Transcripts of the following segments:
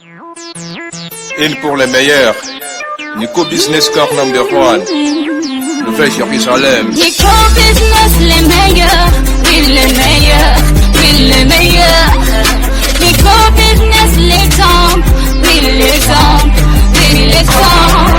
Une pour les meilleurs. Nico Business Car Number One. Nouvelle Jérusalem. Nico Business, les meilleurs. Oui, les meilleurs. Oui, les meilleurs. Nico Business, l'exemple. Oui, l'exemple. Oui, l'exemple.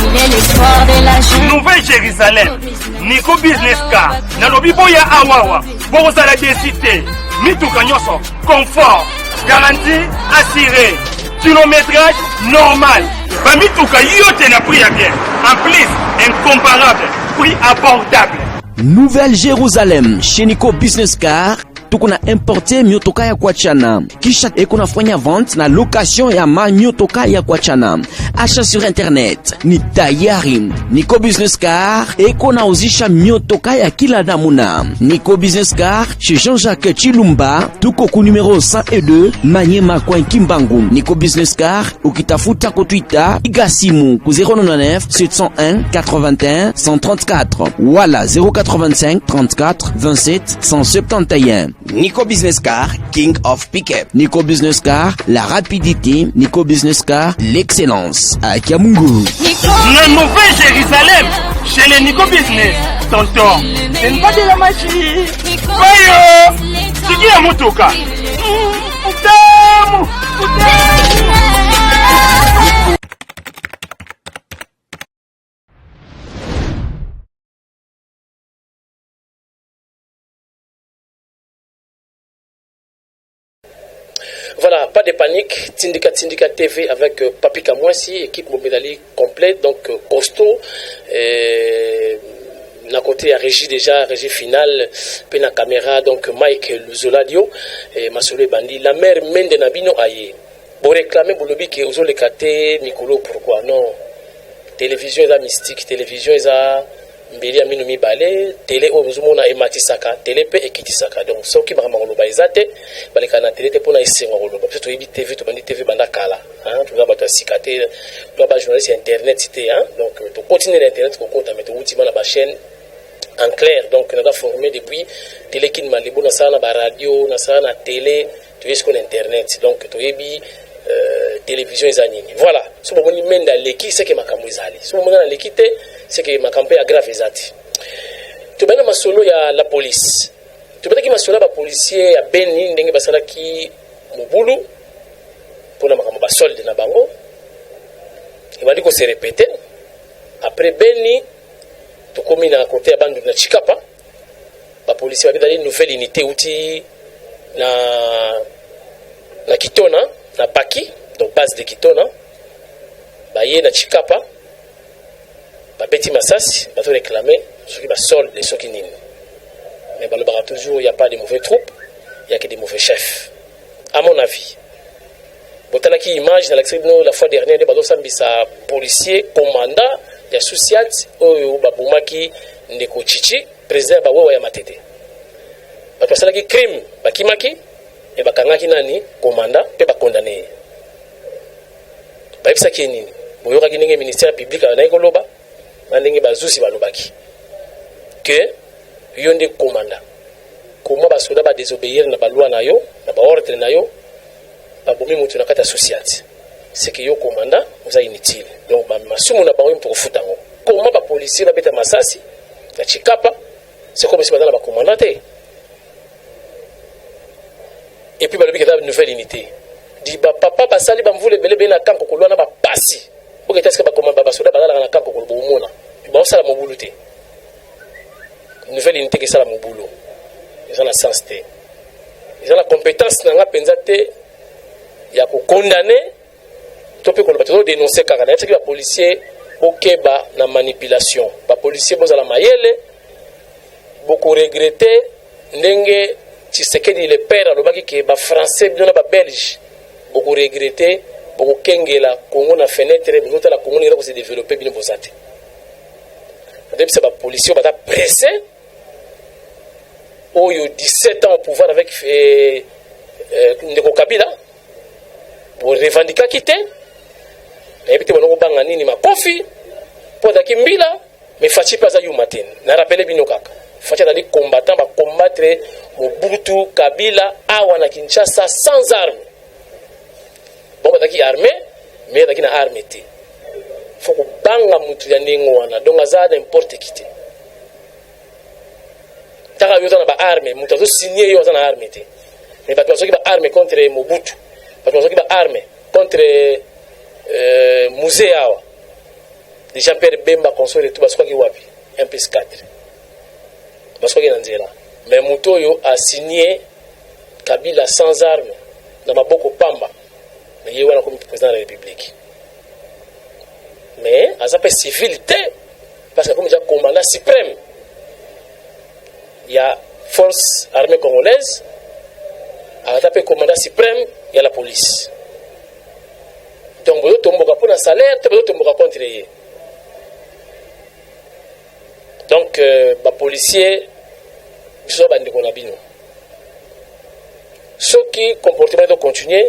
Il est l'espoir de la jeunesse. Nouvelle Jérusalem. Nico Business Car. Nalobi boya awawa. Bokozala desi te. Mituka nyonso. Confort. Garantie assurée. Kilométrage normal. Bamituka yote na prix ya bien. En plus, incomparable. Prix abordable. Nouvelle Jérusalem chez Nico Business Car tuko na importe miotoka ya kuachana, kisha eko nafanya vente na location ya ma miotoka ya kuachana, achat sur internet ni tayari. Nico Business Car eko nauzisha miotoka ya kila namuna. Nico Business Car chez Jean-Jacques Chilumba, tuko ku numero 102 Manyema coin Kimbangu. Nico Business Car ukitafuta kutwita piga simu ku 099 701 81 134 wala 085 34 27 171. Nico Business Car, King of Pickup. Nico Business Car, la rapidité. Nico Business Car, l'excellence. À Kiamungu. Nico Na Nouvelle Jérusalem. Chez les Nico Business. Tonton. Ce n'est pas de la magie. Oyo. Siki ya motoka. Utamu. Voilà, pas de panique. Tindika Tindika TV avec Papi Kamwasi, équipe Mobedali complète, donc costaud. Et, na côté ya régie déjà, régie finale, pe na caméra, donc Mike Luzoladio, et Masolo Bandi. La mère Mende Nabino aye. Bo réclamer bolobi ke ozoleka te mikolo pourquoi non? Télévision eza mystique, télévision eza mbeli ya mino mibale, télé oyo ozomona ematisaka, télé mpe ekitisaka. Donc soki makambo ya koloba eza te, balekaka na télé te mpona esengo ya koloba. Biso toyebi TV, tobandi TV banda kala, hein? Toza bato ya sika te, toza bajournaliste ya internet te, hein? Donc tokotine na internet kokota, mais towuti ma na bachaîne en clair. Donc naza formé depuis télé Kin Malebo, nasala na baradio, nasala na télé, toyebi sikoyo na internet. Donc toyebi télévision eza nini. Voilà, so bomoni Mende aleki, seke makambo ezali. So bomoni aleki te, seke makambo mpe ya grave eza te. Tobandi na masolo ya la police. Tobandaki masolo ya bapolicier ya Beni, ndenge basalaki mobulu mpona makambo basolde na bango ebandi kose répéter. Après Beni, tokomi na côté ya Bandundu, na Tshikapa. Bapolicier babetali nouvelle unité euti na Kitona, na Baki, donc base de Kitona. Baye na Tshikapa, babeti masasi, bazo réclamer soki basolde, soki nini. Mais balobaka toujours, il y a pas de mauvais troupes, il y a que des mauvais chefs. À mon avis, botalaki image nalakisaki bino la fois dernière nde bazosambisa policier commandant ya sous-ciat oyo babomaki ndeko Chichi, président ya bawewa ya Matete. Bato basalaki crime bakimaki, me bakangaki nani? Commandant, mpe bakondane ye. Bayebisaki ye nini? Boyokaki ndenge ministère public azalaki koloba na ndenge bazuzi balobaki ke yo nde commandant, koma basoda badésobéir na baloi na yo, na baordre na yo, babomi motu na kati ya sous-ciat, c'est que yo commandant oza inutile. Donc masumu na bango, yo moto kofuta yango. Koma bapolicier babeta masasi na Tshikapa, c'est comme si baza na bacommandant te. Et puis balobi keza nouvelle unité di bapapa basali bamvula ebele ebele na camp Kokolo wana, bapasi oketa esika basoda bazalaka na camp Kokolo, bomona baosala mobulu te. Nouvelle unité kesala mobulu eza na sens te, eza na compétence na nga mpenza te ya kokondamner to mpe koloba. Tozodénonce kaka. Nayebisaki bapolicier, bokeba na manipulation. Bapolicier, bozala mayele, bokoregretter ndenge Tshisekedi le père alobaki ke bafrançais bino na babelge bokoregretter, bokokengela Congo na fenêtre, bozotala Congo ndenge kose développer, bino boza te. Nayebisa bapolicier oyo baza pressé, oyo 17 ans au pouvoir avec ndeko Kabila, borevandikaki te. Nayebi te bango kobanga nini, makofi mpo azalaki mbila. Mais Fatshi mpe aza yuma te. Na rappeler bino kaka, Fatshi azali combattant, bacombattre Mobutu, Kabila awa na Kinshasa sans arme. Bango bazalaki armé, mais azalaki na arme te. Faut kobanga mutu ya ndenge wana, donc aza n'importe qui te. Taka yo oza na baarme, moto azosigne yo aza na arme te. Mais bato bazwaki baarme contre Mobutu, bato bazwaki baarme contre Mzee awa, Jean Pierre Bemba, consort et tout, basukaki wapi? 1 plus 4, basukaki na nzela. Mais moto oyo asigne Kabila sans arme, na maboko pamba, mais ye wana komi président de la République. Mais aza mpe civil te, parce que akomi déjà commandant suprême ya Force armée congolaise, aza mpe commandant suprême ya la police. Donc bozotomboka mpo na salaire te, bozotomboka contre ye. Donc bapolicier biso, bandeko na bino, soki comportement ezocontinue,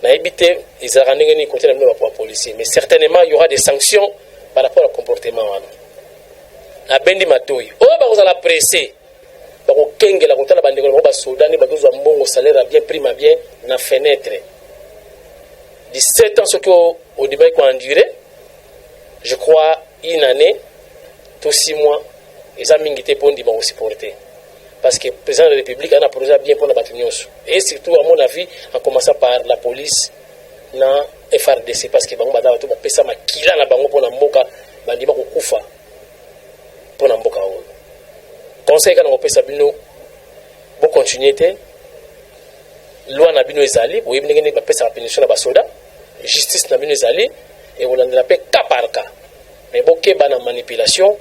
nayebi te ezalaka ndenge nini côté na bino bapolicier, mais certainement il y aura des sanctions par rapport à comportement wana. Nabendi matoi oyo bakozala pressé, bakokengela kotala bandeko na bango basoda nde bazozwa mbongo, salaire ya bien, prime ya bien na fenêtre. 17 ans, soki ondimaki koendure, je crois une année to 6 mois eza mingi te mpo ondima kosupporter, parce que président de la République aza na projet bien mpona bato nyonso, et surtout, à mon avis, en commençant par la police na FARDC, parce que bango baza bato bapesa makila na bango mpona mboka, bandima kokufa mpona mboka oyo. Conseil kaka na kopesa bino, bocontinue te. Loi na bino ezali, boyebi ndenge nini bapesaka punition na basoda. Justice na bino ezali, ekolandela mpe cas par cas, mais bokeba na manipulation.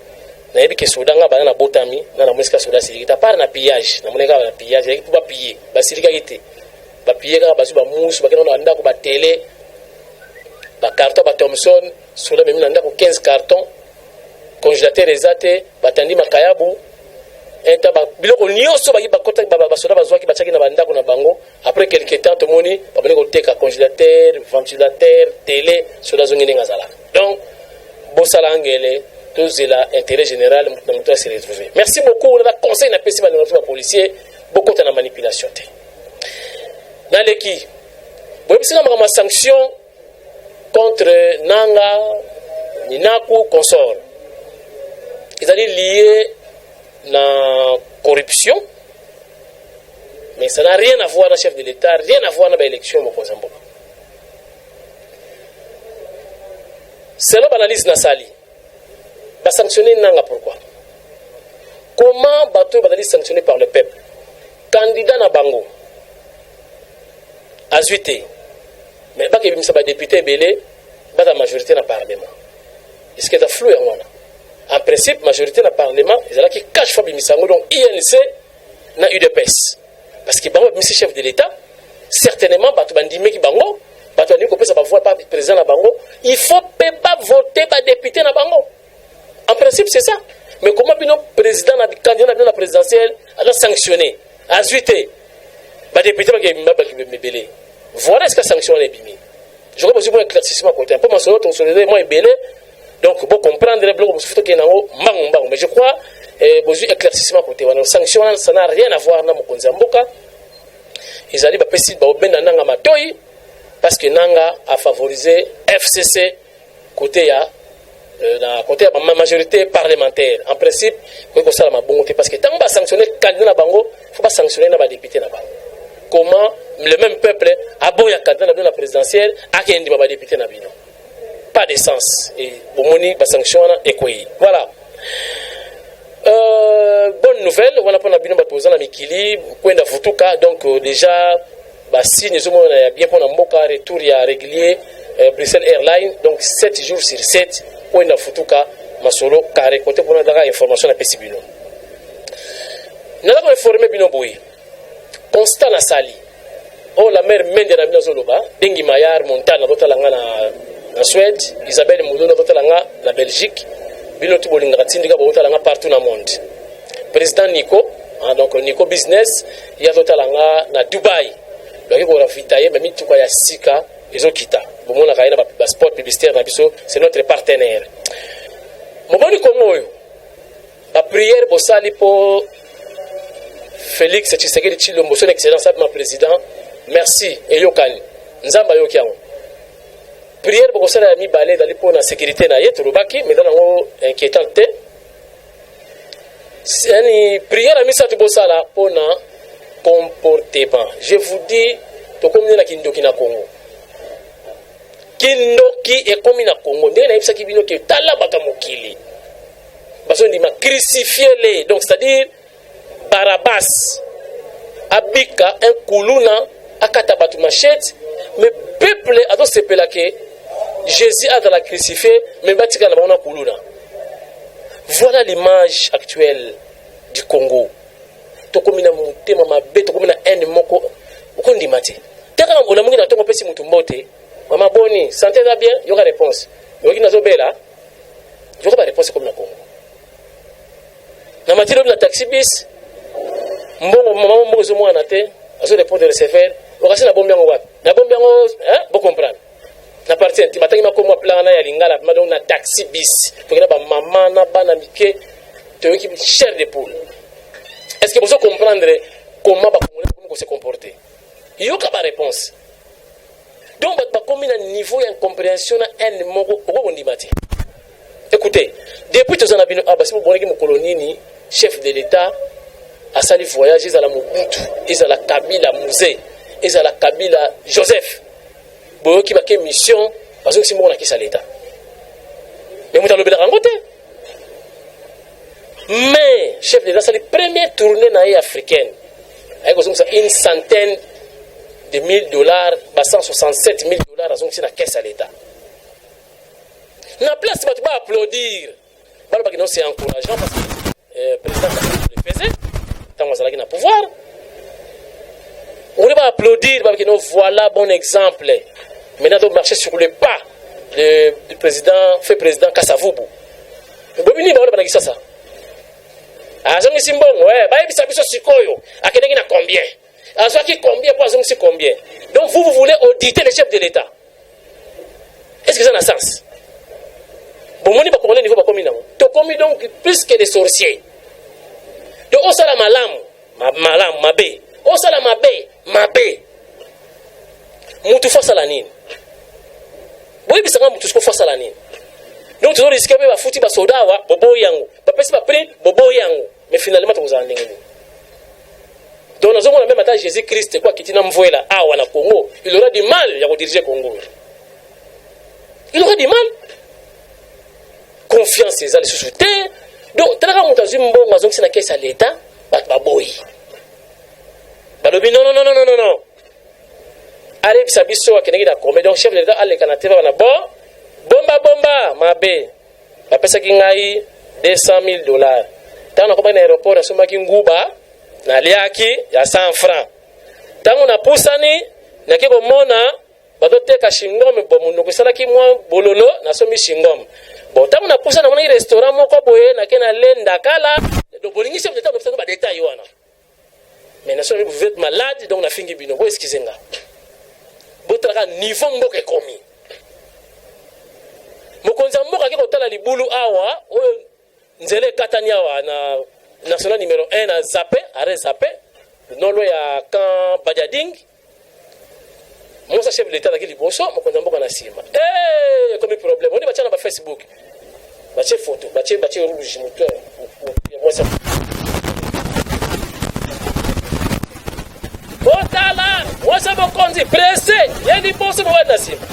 Nayebi ke soda, nga bana nabotami nga namoni sika soda asiliki te, à part na pillage. Namoni kaka na pillage, ayaki mpo bapille, basilikaki te. Bapille kaka, bazwi bamusu, bakenda na bandako, batele, bacarton, bathomson. Soda memi na ndako 15 carton, congélateur eza te, batandi makayabu enta biloko nyonso bakota. Basoda bazwaki, batiaki na bandako na bango. Après quelque temps, tomoni babandi koteka congélateur, ventilateur, télé. Soda azongi ndenge azalaka. Donc bosala angele, tozela intérêt général, moto na moto ase retrouver. Merci beaucoup. Na conseil napesi bandeko na bapolicier, bokota na manipulation te. Naleki, boyebisika makambo ya sanction contre Nanga, Minaku, consort, ezali lié na corruption, mais ça n'a rien à voir na chef de l'État, rien à voir na baélection mokonzi ya mboka. Selon baanalyse nasali, basanctionne Nanga pourquoi? Comment bato oyo bazali sanctionné par le peuple, candidat na bango azwi te, mais bakebimisa badéputé ebele, baza majorité na parlement? Est ce que eza flou yango wana? En principe, majorité na parlement ezalaki CACH fa bimisa yango, donc UNC na UDPS, parce que bango babimisi chef de l'État. Certainement bato bandimeki bango, bato bandimi kopesa bavoix pa président na bango. Il faut mpe bavote badéputé na bango. En principe, c'est ça. Mais comment bino, président na candidat na bino na présidentielle aza sanctionné, azwi te, badéputé bakebima ebele? Voilà, est ce que sanction wana ebimi? Je crois bozwi mwa éclaircissement côté mpo masolo tosolele mwa ebele, donc bocomprendre biloko mosusu, tokende yango mbangu mbangu. Mais je crois bozwi éclaircissement côté wana. Sanction wana, ça n'a rien à voir na mokonzi ya mboka. Ezali bapesi baobenda Nanga matoi, parce que Nanga a favorisé FCC côté ya na côté ya majorité parlementaire. En principe, koki kosala mabongo te, parce que ntango basanctionne candidat na bango, faut basanctionne na badéputé na bango. Comment le même peuple aboya candidat na bino na présidentielle, akendima badéputé na bino? Pas de sens. Et bomoni basanction wana ekwei. Voilà. Bonne nouvelle wana mpona bino bato boza na mikili kwenda vutuka. Donc déjà basigne ezomona ya bien mpona mboka, retour ya régulier Bruxelles Airline, donc 7 jours sur 7 kwenda futuka, masolo carré côté mpona daka. Information napesi bino, naza koinforme bino boye: constat nasali oyo, la mare Mende na bino azoloba, Dengi Mayar Montane azotala nga na Suède, Isabelle Mudono azotala nga na Belgique, bino tu bolingaka tindika, bozotala nga partout na monde. Président Nico, hein, donc Nico Business, ye azotala nga na Dubai, baki koravitaye bamituka ya sika ezokita. Bomonaka ye na baspot publicitaire na biso, c'est notre partenaire. Momoni Kongo oyo, baprière bosali mpo Félix Tshisekedi Tshilombo, son excellence abima président, merci, eyokani. Nzambe ayoki yango. Prière bokosala ya mibale ezali mpo na sécurité na ye, tolobaki, mais eza nango inquiétant te. Yani prière ya misato bosala mpo na comportement. Je vous dis, tokomi nde na kindoki na Congo. Kindoki ekomi na Congo. Ndenge nayebisaki bino ke tala bato ya mokili bazondima crucifier le, donc c'est-à-dire Barabbas abika un kuluna akata bato machette, mais peuple azosepela ke Jésus azala crucifié, mais batikala bango na kuluna. Voilà l'image actuelle du Congo. Tokomi na motema mabe, tokomi na haine moko okondima te. Te kaka olamuki na ntongo, opesi motu mbote: "Mama, boni santé, eza bien?" Yoka réponse: "Oyoki, nazobela." Yoka baréponse ekomi na Congo. Na matili obi na taxi bis, mbongo mama, mbongo ezomwana te, azorépondre receveur: "Okasi nabombi yango wapi? Nabombi yango." Bocomprendre na partie intime batangi makomo plan wana ya lingala. Donc na taxi bis tokenda, bamama na bana mike, toyoki chair de poule. Est ce que bozo comprendre comment bacongolais bakomi kose comporter? Yoka baréponse. Donc bato bakomi na niveau ya incompréhension na haine moko oko kondima te. Écoutez, depuis toza na bino awa, basi bobonaki mokolo nini chef de l'État asali voyage? Ezala Mobutu, ezala Kabila Mzee, ezala Kabila Joseph, boyoki bake mission, bazongisi mbongo na caisse ya l'État? Mais moto alobelaka yango te. Mais chef de l'État asali première tournée na ye africaine, aye kozongisa une centaine de mille dollars, ba 167 000 dollars, azongisi na caisse ya l'État. Na place bato baapplaudir, balobaki: "Non, c'est encourageant", parce que président Kabila le faisait ntango azalaki na pouvoir. On va applaudir, balobaki: "Non, voilà, bon exemple, maintenant doit marcher sur le pas du président fait président Kasavubu." Bobi nini baona banakisa sa azongisi mbongo? Bayebisa biso sikoyo, akendeki na combien, azwaki combien, po azongisi combien? Donc vous, vous voulez auditer le chef de l'État? Est ce que ça na sens? Bomoni bakongolais niveau bakomi nango, tokomi donc plus que des sorciers. Donc osala malamu, malamu, mabe, osala mabe, mabe. Mutu faut asala nini? Boyebisanga, mutu siko faut asala nini? Donc tozorisquer mpe bafuti basoda awa, boboyi yango, bapesi baprix, boboyi yango, mais finalement tokozala ndenge nini? Donc nazomona même ata Jésus Christ ko akiti na mvwela awa na Congo, il aura du mal ya kodiriger Congo, il aura du mal. Confiance eza lisusu te. Donc talaka, moto azwi mbongo, azongisi na caisse ya l'État, bato baboyi, balobi: "Non, non, non, non, non, non, alebisa biso akendeki na combien." Donc chef de l'État aleka na te bana bo bomba bomba mabe. Bapesaki ngai 200 000 dollars. Ntango nakomaki na aéroport, nasombaki nguba, naliaki ya 100 franc. Ntango napusani, nake komona bazoteka chewing-gum. Bo monoko esalaki mwa bololo, nasombi chewing-gum. Bon, ntango napusa, namonaki restaurant moko boye, nake nalenda kala. Donc bolingi chef d'État olobisa badétail wana, mais nasomi, vous êtes malade. Donc nafingi bino, bo excuse nga. Botalaka niveau mboka ekomi. Mokonzi ya mboka ake kotala libulu awa oyo nzela ekatani awa na national numéro 1 na Zape, arrêt Zape, nolo ya camp Badiading. Mosa chef de l'État azalaki liboso, mokonzi ya mboka na nsima. Ekomi problème. Oni batia na bafacebook, batie photo, batie rouge moto ya mwasi. Botala mwasi ya mokonzi, presse ye liboso, mobali na nsima.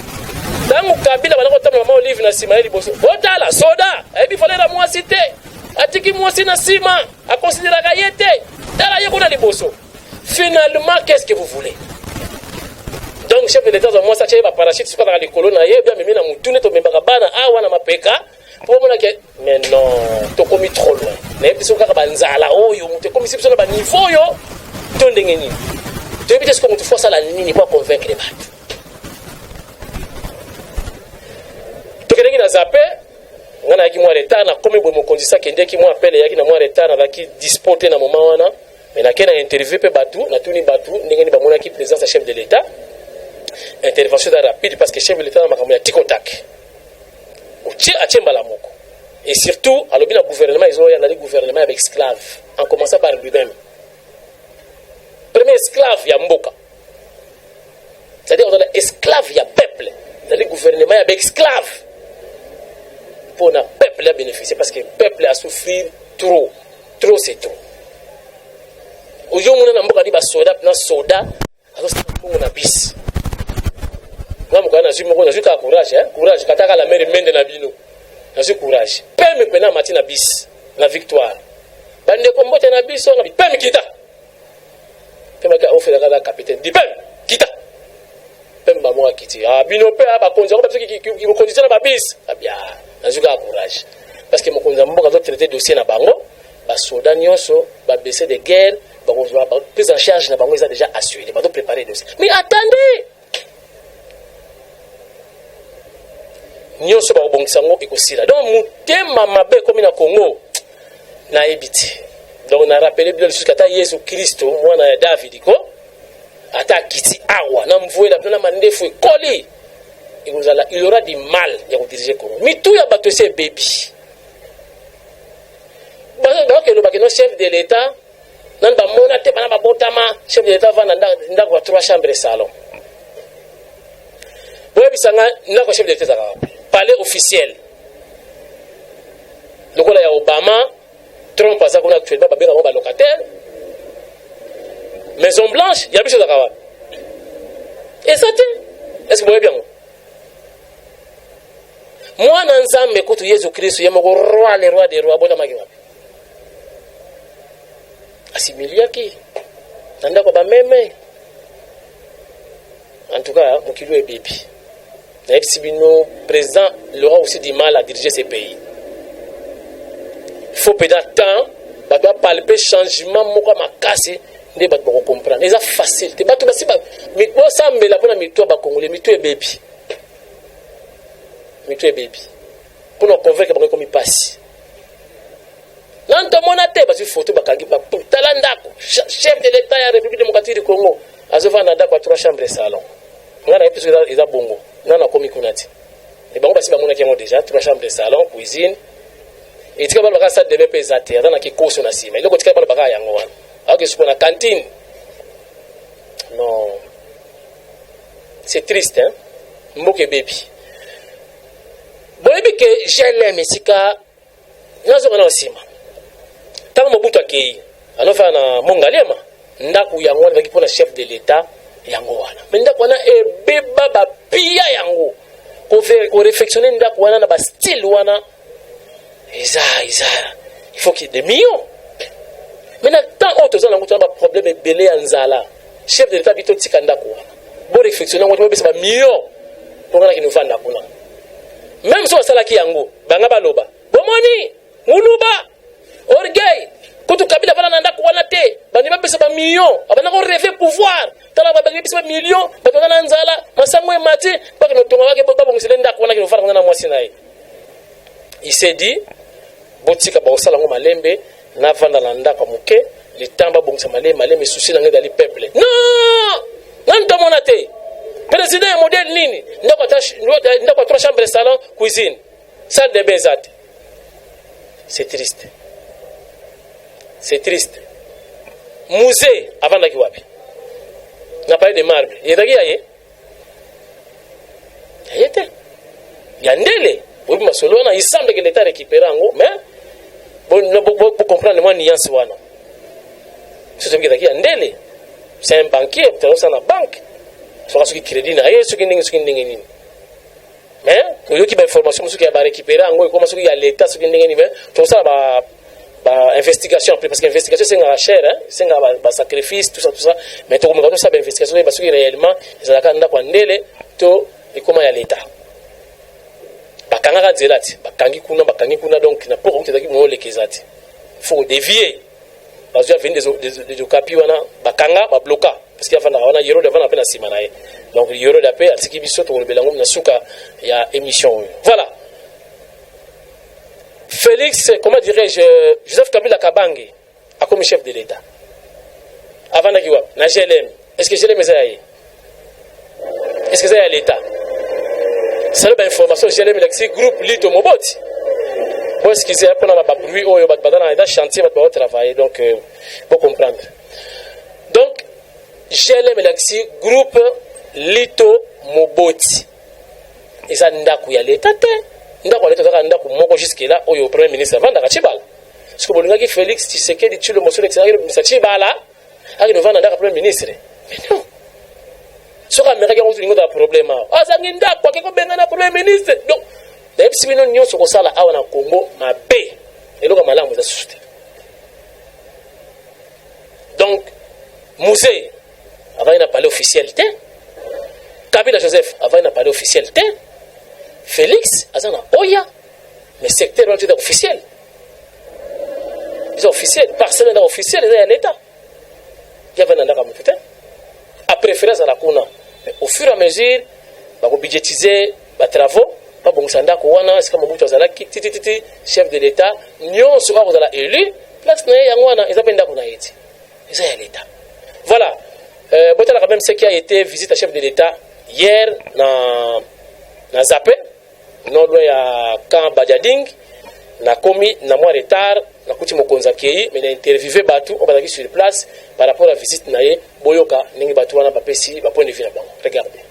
Ntango Kabila banda kotambola, mama Olive na nsima, ye liboso. Botala soda ayebi valeur mwasi te, atiki mwasi na nsima, akonsideraka ye te. Tala ye kuna liboso. Finalement, qu'est ce que vous voulez? Donc chef de l'État azwa mwasi, atia ye baparachute, soki azaka likolo na ye, bi amemi na mutu nde tomemaka bana awa na mapeka mpo omonake. Mais non, tokomi trop loin. Nayebi biso kaka banzala oyo moto ekomisi biso na baniveau oyo to ndenge nini, toyebi te. Siko motu faut asala nini po aconvaincre bato? Tokendeki na Zape, ngai nayaki mwa retard. Nakomi boye, mokonzi sa akendeki, mwa appel eyaki na mwa retard, nazalaki dispo te na moment wana. Mais nake na interview mpe bato, natuni bato ndenge nini bamonaki présence ya chef de l'État. Intervention eza rapide parce que chef de l'État na makambo ya tikotak otie, atie mbala moko. Et surtout alobi na gouvernement ezoya, nali gouvernement ya baesclave, en commençant par lui-même, premier esclave ya mboka. C'est-à-dire ozala esclave ya peuple, ezali gouvernement ya baesclave mpona peuple ya bénéficier, parce que peuple a souffrir trop, trop c'est trop. Ozomona na mboka ni basoda na soda azosala mbongo na bisi. Nga mokala nazwi moko, nazwi kaka courage, hein? Courage kataka la mere mende na bino, nazwi courage peme mpena mati na bisi na Victoire. Bandeko, mbote na biso. Nga peme kita, peme aka ofelaka na capitaine di peme kita, peme bango akiti. Ah, bino mpe bakonzi yango babiso mokonzi tia na babisi abia. Nazwi kaka courage parce que mokonzi ya mboka azotraite dossier na bango. Basoda nyonso bablessé de guerre bakozwa prise en charge na bango, eza déjà assuré, bazo préparer dossier. Mais attendez, nyonso bakobongisa yango, ekosila. Donc motema mabe ekomi na Congo, nayebi te. Donc na rappeler bino lisusu, ata Yesu Kristo mwana ya David ko ata akiti awa na mvwela bino na mandefu ekoli, ekozala, il aura du mal ya kodiriger Congo. Mitu ya bato esi ebebi. Bakelobaki no chef de l'État nani bamona te, bana babotama chef de l'État vanda ndako ya trois chambre, salon. Boyebisanga, ndako ya chef de l'État ezalaka palais officiel lokola ya Obama, Trump aza kuna actuellement, babengaka bango balocataire. Maison Blanche ya biso ezalaka wapi? Eza te. Est ce que boyebi yango? Mwana Nzambe kutu Yesu Kristu ye moko, roi, le roi des rois, abotamaki wapi? Asimiliaki na ndako bameme. En tout cas, mokili oyo ebebi. Nayebisi bino, président, il aura aussi du mal à diriger ce pays. Il faut peut-être temps bato bapalpe changement moko ya makasi nde bato bakocomprendre. Eza facile te. Bato basi bosambela mpona mito ya bakongole. Mito ebebi, mito ebebi. Mpona convaincre bango ekomi mpasi. Nani tomona te, bazwi photo, bakangi, tala ndako chef de l'État ya République démocratique du Congo azovanda na ndako ya trois chambre, salon. Ngai nayebi soki eza bongo, ngai nakomi kuna te. E bango basi bamonaki yango déjà, trois chambre, salon, cuisine. Etika bana baka salle de bain mpe eza te, aza na kikoso na nsima. Eloko tika bana baka yango wana, aoki suko na cantine. Non, c'est triste, hein? Mboka ebebi. Boyebi ke GLM esika nazonga na nsima, ntango Mobutu akei, anofana na Mongaliema, ndako yango wana ezalaki mpona chef de l'État yango wana. Me ndako wana ebeba, bapia yango. Koréfectionner ndako wana na bastyle wana eza il faut qu'il y ait des millions. Mais na temps oyo toza nango, toza baproblème ebele ya nzala. Chef de l'État bi totika ndako wana, boréfectionner yango, bopesa bamillion mpo nga nakende ovanda kuna. Même so basalaki yango, banga baloba bomoni muluba orgueil kutu Kabila vanda na ndako wana te. Bandi bapesa bamillion, abanda korêver pouvoir. Tala, bapesa bamillion, bato baza na nzala, masango emati, bakende otonga bake babongisele ndako wana, kende ofanda kuna na mwasi na ye. Il s'est dit: botika, bakosala yango malembe, navanda na ndako ya moke litan babongisa malembe malembe. Souci na ngai ezali peuple. Non, nani tomona te président ya modèle nini? Ndako ya trois chambre, salon, cuisine, salle de bain eza te. C'est triste, c'est triste. Musée avandaki wapi? Na palais de marbre ezalaki ya ye, ya ye te, ya ndele. Oyebi masolo wana, il semble que l'État récupéré yango, mais bocomprendre mwa nuance wana. Biso toyebi ezalaki ya ndele. C'est un banquier, moto azosala na banque, soka soki crédit na ye, soki ndenge, soki ndenge nini. Mais toyoki bainformation mosuki ya barécupéré yango, ekoma soki ya l'État, soki ndenge nini. Mais tokosala ba ba investigation après, parce que investigation esengaka cher, esengaka basacrifice, tout ça, tout ça. Mais tokomeka tosala bainvestigation, toyeba soki réellement ezalaka ndako ya ndele to ekoma ya l'État. Bakangaka nzela te, bakangi kuna, bakangi kuna. Donc na poko kuta ezalaki mooleka eza te, faut dévier. Bazwi avenue des Okapi wana, bakanga, babloka, parce que avandaka wana. Yerode avandaka mpe na nsima na ye. Donc Yerode mpe atiki biso, tokolobela yango na suka ya émission oyo. Voilà, Félix, comment dirais-je, Joseph Kabila Kabange akomi chef de l'État, avandaki wapi? Na GLM. Est ce que GLM eza ya ye? Est ce que eza ya l'État? Salo bainformation, GLM elakisi groupe Lito Moboti. Bo excuse mpona babruit oyo, bato baza na eza chantier, bato baotravailler, donc bocomprendre. Donc GLM elakisi groupe Lito Moboti. Eza ndako ya leta te. Ndako ya leta ezalaka ndako moko jusque là oyo premier ministre avandaka Tshibala. Soki bolingaki Félix Tshisekedi Tshilombo son excellence akende Tshibala, akende ovanda ndako ya premier ministre. Mais non. Soki amekaki yango tolingi ozala problème awa. Azangi ndako ake kobengana premier ministre. Donc nayebisi bino nyonso kosala awa na Congo mabe. Eloko malamu eza susu te. Donc Mzee avandi na palais officiel te. Kabila Joseph avandi na palais officiel te. Félix aza na oya mais secteur wana eza officiel. Eza officiel, parcelle eza officiel eza ya l'État. Ya vanda ndaka mutu te. A préféré azala kuna. Mais au fur et à mesure bako budgétiser ba travaux babongisa ndako wana esika Mobutu azalaki titititi chef de l'État nyonso kaka kozala élu place na ye yango wana eza mpe ndako na ye ti eza ya l'État. Voilà. Botala quand même ce qui a été visite à chef de l'État hier na Zappé, non loin ya camp Badiading. Nakomi na mwa retard, nakuti mokonzi akei, mais na interviewé bato oyo bazalaki sur place par rapport à visite na ye. Boyoka ndenge bato wana bapesi ba point de vue na bango. Regardez.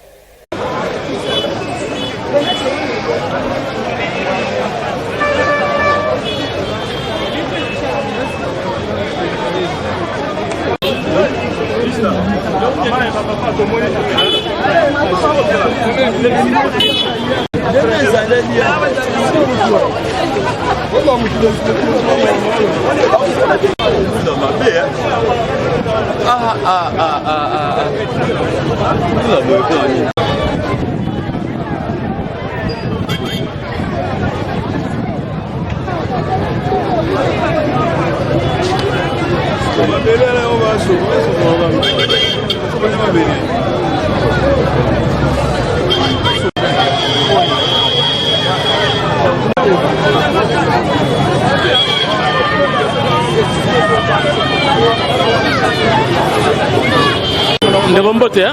Ndeko, mbote.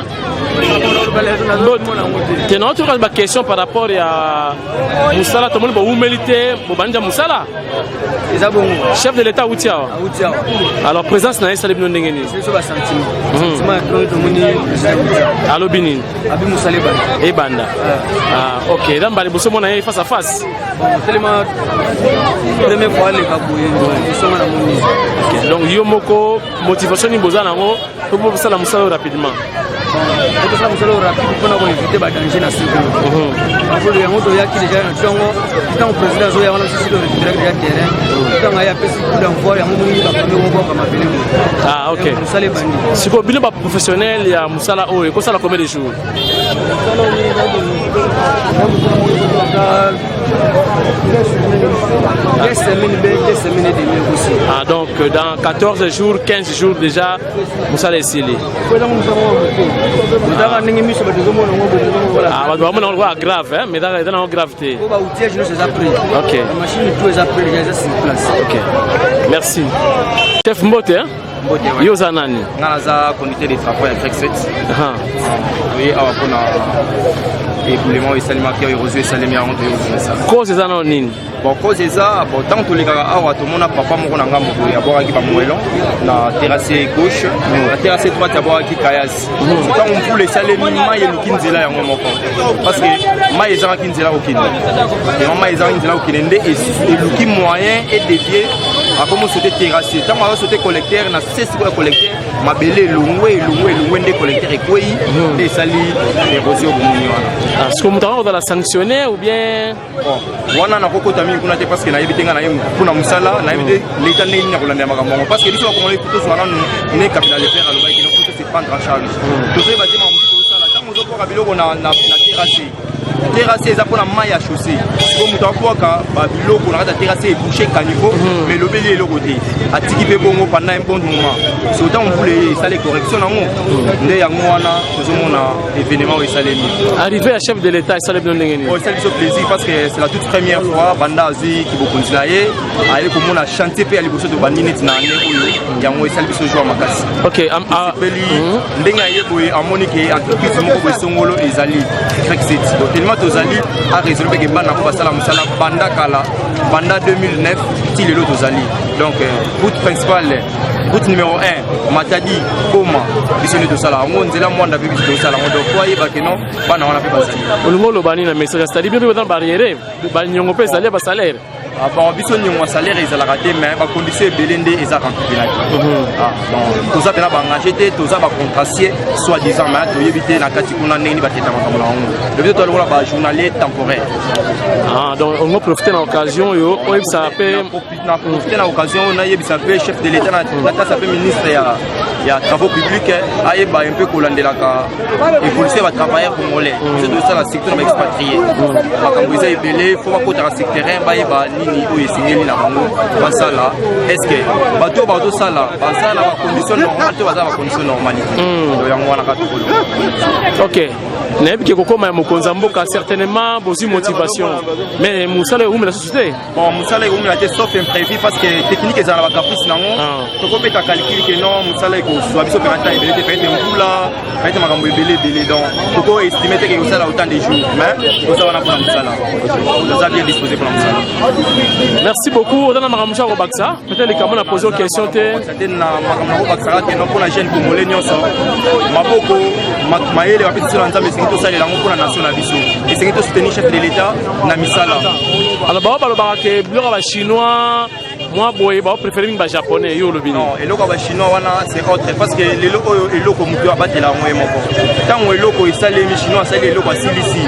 Te, na otoka ba question par rapport ya mosala. Tomoni bowumeli te, bobandi ya mosala. Eza bongo. Chef de l'État awuti awa. Awuti awa. Alors, présence na ye esali bino ndenge nini? Biso basentiment, sentiment ya plonge. Tomoni président awuti awa. Alobi nini? Abi mosala ebanda. Ebanda. Ah, ok, eza mbala liboso mona ye face à face? Bon, tellement première fois aleka boye esonga na moni. Ok, donc yo moko, motivation nini boza nango po bosala mosala oyo rapidement? Tosala mosala oyo rapide mpona koéviter badanger na suki akolo. Yango toyaki déjà na ntongo. Ntango président azoya wana, biso torécupéraki déjà terrain. Ntango aye, apesi coup d'envoi. Yango moni bafamille moko mabele boye. Ah, ok. Mosala ebandi. Sikoyo bino baprofessionnel ya mosala oyo, ekosala combien de jours? 2 semaines, be 2 semaines et demi aussi. Ah, donc dans 14 jours, 15 jours déjà mosala esili. Ozaka ndenge miso bato ezomona yango boye. Ah, bato bamona yango lokola grave, hein, mais eza nango grave te. Po baoutillage nyonso eza prêt. Ok. Machine tout eza prêt déjà, eza sur place. Ok, merci chef. Mbote, hein? Mbote, ouais. Yo oza nani? Nga naza conducteur de travaux ya Y7. Aha. Oye awa mpona éboulement oyo esalemaki, oyo érosion esalemi, yango toyokongisa. Cause eza nano nini? Bon, cause eza bon, ntango tolekaka awa, tomona papa moko na ngambo boye abwakaki bamoellon na terrasse gauche, na terrasse droite abwakaki caillasse. Ntango mvula esalemi, mai eluki nzela yango moko, parce que mai ezangaki nzela kokende. Yango mai ezangaki nzela kokende nde eluki moyen edévier, akomi sauter terrasse. Ntango aza sauter collecteur, na se sikoyo ya collecteur, mabele elongwe, elongwe, elongwe, nde collecteur ekwei, nde esali érosion bomoni wana. Ah, sikoyo moto yango kozala sanctionné ou bien? Bon, wana nakokota mingi kuna te, parce que nayebi te. Ngai naye mpona mosala, nayebi te leta ndenge nini akolandela makambo yango, parce que biso bakongolais tozwa nanu ne Kabila le père alobaki no faut se prendre en charge. Tozoyeba te makambo mosusu tozosala. Ntango ozobwaka biloko na terrasse, terrasse eza mpona mai ya chaussée. Sikoyo moto abwaka babiloko na kati ya terrasse, ebouche caniveau, mais elobeli eloko te, atiki mpe bongo pendant un bon moment. So ntango mvula eye, esali correction nango, nde yango wana tozomona événement oyo esalemi. Arrivée ya chef de l'État esali bino ndenge nini? Bon, esali biso plaisir, parce que c'est la toute première fois banda azwi kibokonzi na ye, aye komona chantier mpe ya liboso tobandi neti na année oyo. Yango esali biso joie makasi. Ok, Tosepeli ndenge aye boye, amoni ke entreprise moko boye songolo ezali Frexit. Donc tellement tozali arésolve mpe ke bana ko basala mosala banda kala, banda 2009 ti lelo tozali. Donc route principale. Route numéro 1, Matadi, Boma, biso nde tosala yango. Nzela Mwanda mpe biso tosala yango. Donc po ayeba ke non, bana wana mpe bazali. Olingi oloba nini na message? C'est-à-dire bino mpe boza na barrière, baniongo mpe ezali ya basalaire. Ah, bon, biso niongo ya salaire ezalaka te, mais bacondition ebele nde eza rempli te. Ah, bon, toza mpena baengage te, toza bacontracier soit disant, mais toyebi te na kati kuna ndenge nini bateta makambo na yango. Donc biso toza lokola bajournalier temporaire. Ah, donc olingo profite na occasion oyo oyebisa mpe. Na profite na occasion oyo nayebisa mpe chef de l'État, natasa mpe ministre ya travaux publics, ayeba mpe kolandelaka évolution ya batravailleur congolais. Biso tozosala surtout na baexpatrie, makambo eza ebele. Fo bakotaka sur terrain, bayeba nini oyo esengeli na bango basala. Est ce que bato oyo bazosala baza na bacondition normale to baza na bacondition normale te? Donc yango wana kaka tokolo. Ok, nayebi ke kokóma ya mokonzi ya mboka, certainement bozwi motivation, mais mosala ewumela susu te. Bon, mosala ekomela te, sauf imprévu, parce que technique ezala na bacaprice nango. Tokobeta calcul ke non, mosala ekozwa biso mpena temps ebele te, peut-être mbula, peut-être makambo ebele ebele. Donc toko estime te ke kosala autant de jours, mais toza wana mpona mosala, toza bien disposé mpona mosala. Merci beaucoup. Oza na makambo mosusu ya kobakisa? Peut-être likambo na pose question te. Te, na makambo na kobakisaka te. No, mpona jeune congolais nyonso, maboko mayele bapesi biso na Nzambe, esengi tosalela yango mpona nation na biso, esengi tosoutenir chef de l'État na misala. Alors bao balobaka ke biloko ya bachinois mwa boye, bao préféré mingi bajaponais. Yo olobi nini? Non, eloko ya bachinois wana, c'est autre, parce que lelo oyo eloko motu abatela yango ye moko. Ntango eloko esalemi, chinois asali eloko, asilisi,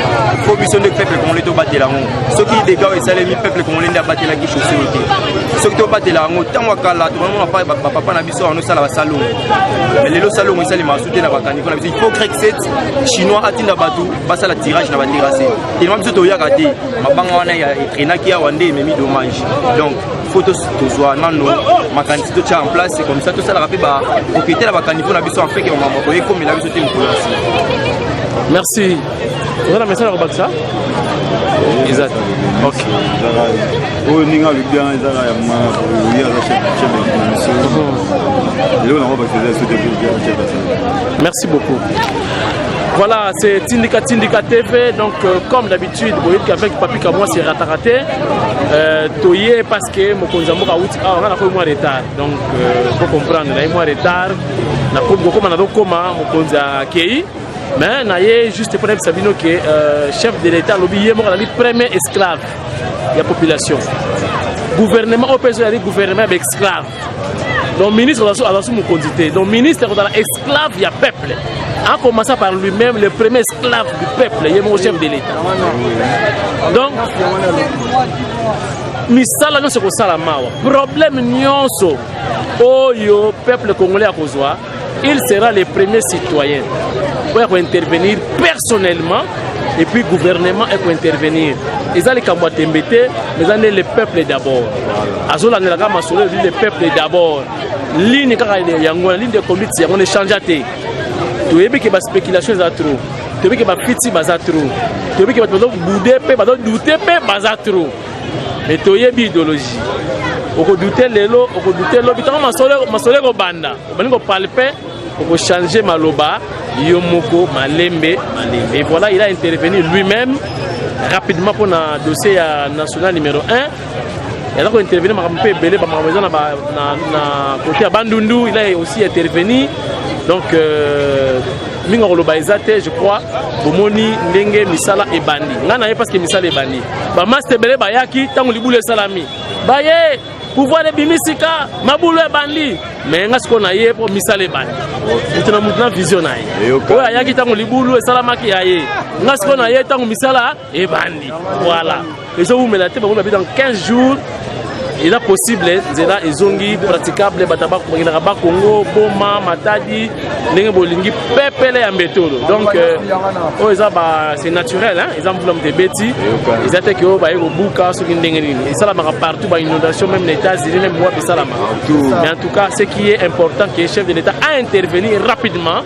fo biso nde peuple congolais tobatela yango. Soki dégâts oyo esalemi, peuple congolais nde abatelaki chaussée oyo te. Soki tobatela yango, ntango ya kala tokomona bapapa na biso wana osala basalongo, mais lelo salongo esalemaka su te na bacaniveau na biso. Il faut grec 7 chinois atinda bato basala tirage na baterrasse, tellement biso toyaka te. Mabanga wana ya etraînaki awa nde ememi dommage. Donc faut tozwa nano makanisi, totia en place comme ça tosalaka mpe bapropriété na bacaniveau na biso, afin ke bamama boye ekomela biso te mokolo ya nsima. Merci. Oza na message ya kobakisa? Eza te. Ok. Oyo ndenge alobi wana ezaka ya mwana ye, aza chef na biso. Eloko nango bakisa eza sote chef. Merci beaucoup. Voilà, c'est Tindika Tindika TV. Donc, comme d'habitude, vous voyez qu'avec Papi Kamwa, c'est raté. Toye, parce que mokonzi mboka auti awa, nga nakomi mwa retard. Donc, faut comprendre, na mwa retard. Na kokoma na kokoma, mokonzi akei. Mais na ye juste pour nayebisa bino ke chef de l'État alobi ye moko azali premier esclave ya population. Gouvernement oyo mpe ezali gouvernement ya baesclave. Donc ministre aza su mokonzi te. Donc ministre akozala esclave ya peuple, en commençant par lui-même, le premier esclave du peuple, ye moko chef de l'État. Donc misala nyonso ekosala mawa, problème nyonso oyo peuple congolais akozwa, il sera le premier citoyen oyo akointervenir personnellement, et puis gouvernement ekointervenir. Eza likambo ya tembe te, mais eza nde le peuple d'abord. Azolandela kaka masolo elobi le peuple d'abord. Ligne kaka yango wana, ligne de conduite yango na échange te. Toyebi ke baspéculation eza trop, toyebi ke bafiti baza trop, toyebi ke bato bazobouder mpe bazodouter mpe baza trop, mais toyebi idéologie. Okodouter lelo, okodouter lobi, ntango masolo ekobanda, obandi kopalper, okochange maloba yo moko malembe malembe. Et voilà, il a intervenu lui-même rapidement mpona dossier ya national numéro 1. Eza kointervenir makambo mpe ebele, bamakambo eza na côté ya Bandundu, il a aussi intervenu. Donc mingi akoloba eza te. Je crois bomoni ndenge misala ebandi. Ngai na ye, parce que misala ebandi, bamaster ebele bayaki ntango libulu esalami, baye pouvoir ebimisika mabulu ebandi. Me nga sikoyo na ye mpo misala ebandi, mutu na mutu na vision na ye. Oyo ayaki ntango libulu esalamaki ya ye, nga sikoyo na ye ntango misala ebandi. Voilà, ezowumela te. Bango babi dans 15 jours eza possible, nzela ezongi praticable, bato bakendaka Bakongo, Boma, Matadi, ndenge bolingi, pepele ya mbetolo. Donc oyo eza ba, c'est naturel, hein? Eza mvula moto ebeti, eza te ke oyo baye kobuka soki ndenge nini. Esalamaka partout, ba inondation, même na États-Unis, même wapi esalamaka. Mais en tout cas, ce qui est important, que chef de l'État a intervenu rapidement,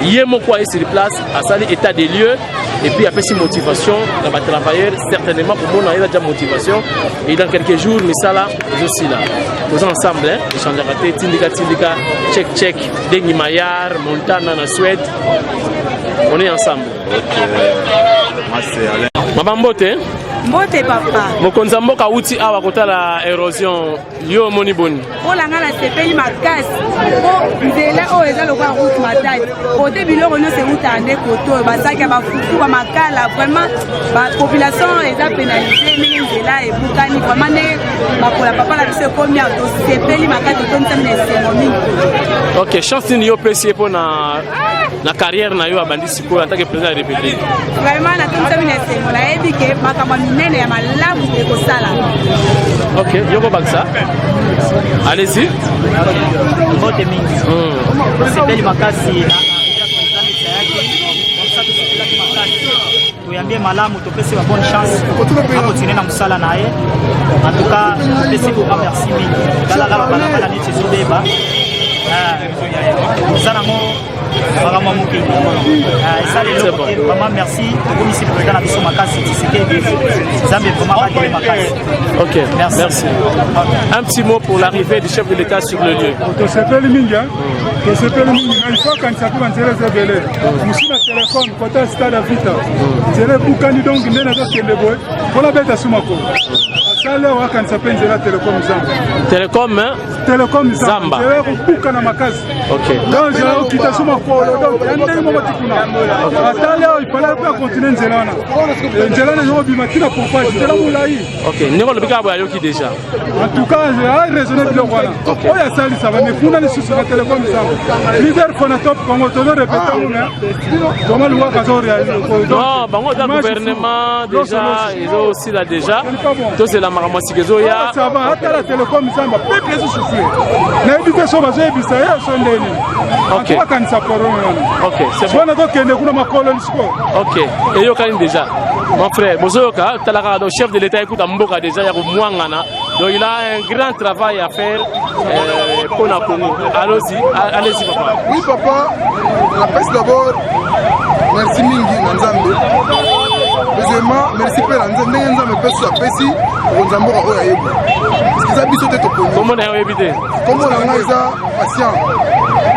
ye moko aye sur place, asali état des lieux et puis apesi motivation na batravailleur. Certainement komona eza déjà motivation, et dans quelques jours misala ezosila. Toza ensemble, échangeaka te. Tindika tindika, check check, Dengi Mayar Montana na Suède, on est ensemble. Mama, mbote. Mbote papa. Mokonzi ya mboka awuti awa kotala erosion, yo omoni boni? Mpo na ngai nasepeli makasi mpo nzela oyo eza lokola route Matadi, kote biloko nyonso ewutaka nde kote oyo, basaki ya bafufu, bamakala, vraiment bapopulation eza pénalise ndenge nzela ebukani. Vraiment ndenge makola papa na biso ekomi awa, tosepeli makasi, totonisami na esengo mingi. Ok, chance nini yo opesi ye mpo na carrière na yo abandi sikoyo en tant que président ya République? Vraiment natonisami na esengo, nayebi ke makambo ya minene ya malamu ekosala. Ok, yo kobakisa, allez-y. Mbote mingi. Tosepeli makasi na toyambi ye malamu, topesi ba bonne chance, akontinue na mosala na ye. En tout cas topesi vraiment merci mingi. Talaka babalabala neti ezobeba, eza nango makambo ya mokili, esala eloko te. Vraiment merci, tokomisi président na biso makasi Tshisekedi, Nzambe vraiment batele makasi. Ok, merci. Merci. Un petit mot pour l'arrivée du chef de l'État sur le lieu. Tosepeli mingi, tosepeli mingi, mais il faut akanisa mpe banzela eza ebele mosu na telefone kota stade ya Vita, nzela ebukani, donc nde nazokende boye mpona beta su makolo. Asali awa, akanisa mpe nzela Telecom Zamba. Telecom, hein? Telecom Zamba, nzela ekobukana makasi. Donc nzela okita su makolo, donc ya ndenge moko ti kuna. Atali awa, ifale mpe akontinue nzela wana, nzela wana ezokobima ntina pompage, nzela molai. Ok, ndenge olobi kaka boye, ayoki déjà. En tout cas araisonne biloko wana oyo asalisa ba, mais kuna lisusu na Telecom Zamba, plusieurs fois na Top Congo tozo répéter ngo, mais vraiment luwaka azo Non, bango eza gouvernement déjà ezosila déjà, tozela makambo ya sika ezoya. Ça va, atala Telecom Zamba, peuple ezosouffrir, nayebi te so bazoyebisa ye so ndeni akanisa problème wana. Ok, c'est bon. Wana tokende kuna makolo lisiko. Ok, eyokani déjà, mon frère. Bozoyoka, tala kaka, donc chef de l'État ekuta mboka déjà ya komwangana, donc il a un grand travail à faire mpona Congo. Allons-y, allez-y papa. Oui papa, napesi d'abord merci mingi na Nzambe. Deuxièmement, merci mpe na ndenge Nzambe epesi apesi kokonza mboka oyo ayebi, eza biso te toponi. Kombo na yo oyebi te? Kombo na ngai eza Patient,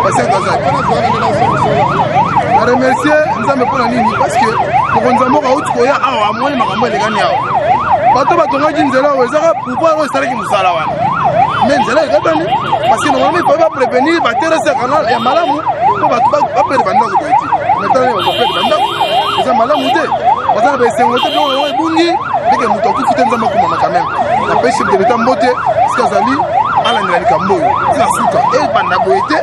Patient Kazaki. Na remercie Nzambe mpo na nini? Parce que mokonzi ya mboka auti koya awa, amoni makambo elekani awa. Bato batongaki nzela oyo, ezaka pouvoir oyo esalaki mosala wana, mais nzela ekatani, parce que normalement il faut baprévenir baterrasse ya canal ya malamu mpo bato baperdre bandako boye te. Maintenant bakoperdre bandako, eza malamu te, baza na baesengo te. Biloko yango ebungi ndenge moto akufi te, Nzambe akumama quand même. Napesi chef de l'État mbote esika azali, alandela likambo oyo tina suka. Ebanda boye te,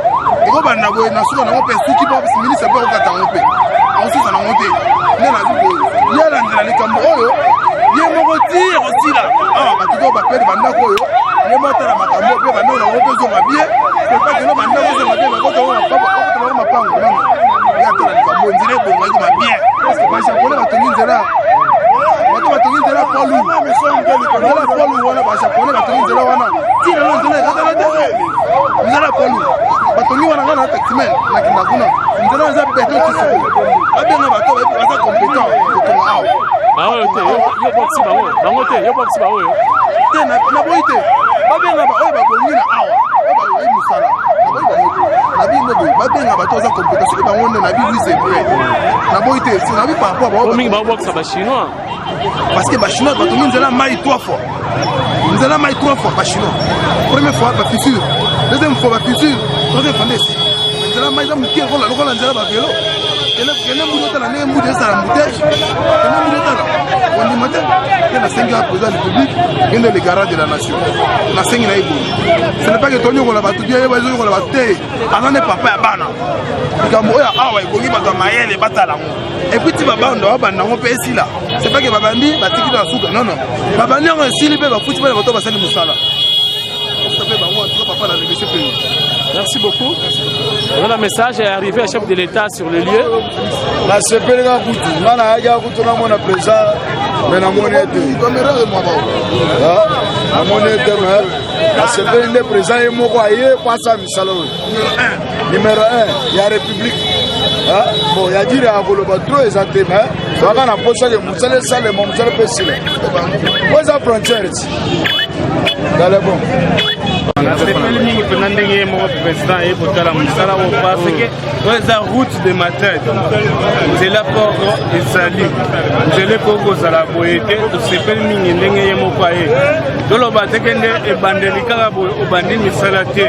ekobanda boye na suka nango mpe suki mpo ministre mpe akokata yango mpe akosuka nango te. Nde nazi boye, ye alandela likambo oyo ye moko ti ekosila awa. Bato oyo baperdre bandako oyo, ye moko atala makambo mpe bandako nango mpe ezonga bien. Sepakeno bandako ezonga bien, bakotaka mapango nano. Ye atala likambo, nzela ebonga, ekoma bien. Bajaponais batongi nzela, bato batongi nzela poids lourd, nzela poids lourd wana, bajaponais batongi nzela wana ntina no nzela ekatana te. Nzela poids lourd batongi wana, nga na taximan nakenda kuna, nzela wana eza beton. Tisiko babenga bato baza compétent kotonga awa. Baoyo te, yo bokisi bango, bango te, yo bokisi baoyo te. Naboyi te, babenga baoyo babongi na awa, oyo bayebi mosala. Naboyi bango te, nabi nde boye, babenga bato baza compétent. Soki bango nde nabi, oui, c'est vrai, naboyi te, nabi par rapport bango mingi babwakisa bachinois. Parce que bachinois batongi nzela mai trois fois, nzela mai trois fois bachinois. Première fois bafissure, deuxième fois bafissure, troisième fois nde nzela mai eza moke lokola nzela bavelo. Kende Mbudi otala ndenge Mbudi esala embouteillage, kende Mbudi otala, kondima te. Nde nasengi ya président ya République, ngende le garant de la nation, nasengi na ye boye, ce n'est pas que tonyokola bato bien, ye bazonyokola bato te, aza nde papa ya bana. Likambo oyo awa ebongi bato ya mayele batala yango, et puis ti babanda babanda yango mpe esila. C'est pas que babandi batiki na suka, non non, babandi yango esili mpe bafuti mpe na bato basali mosala mpe bango. En tout cas papa, na remercie mpe. Merci beaucoup. Voilà, message est arrivé à chef de l'État sur le lieu. Nasepeli kaka kutu, nga nayaki kaka kutu namona président, mais namoni ete, namoni ete, mais nasepeli nde président ye moko aye po asala misala oyo, numéro 1 ya République. Bon, ya dire ya koloba trop eza te, mais toyaka na mposa ke mosala esalema, mosala mpe esila, po eza frontière ti. Dans le bon. Nasepeli mingi mpenza ndenge ye moko président aye kotala mosala oyo parce que oyo eza route de Matadi, nzela poko ezali nzela ekoki kozala boye te. Tosepeli mingi ndenge ye moko aye. Toloba te ke nde ebandeli kaka boye obandi misala te.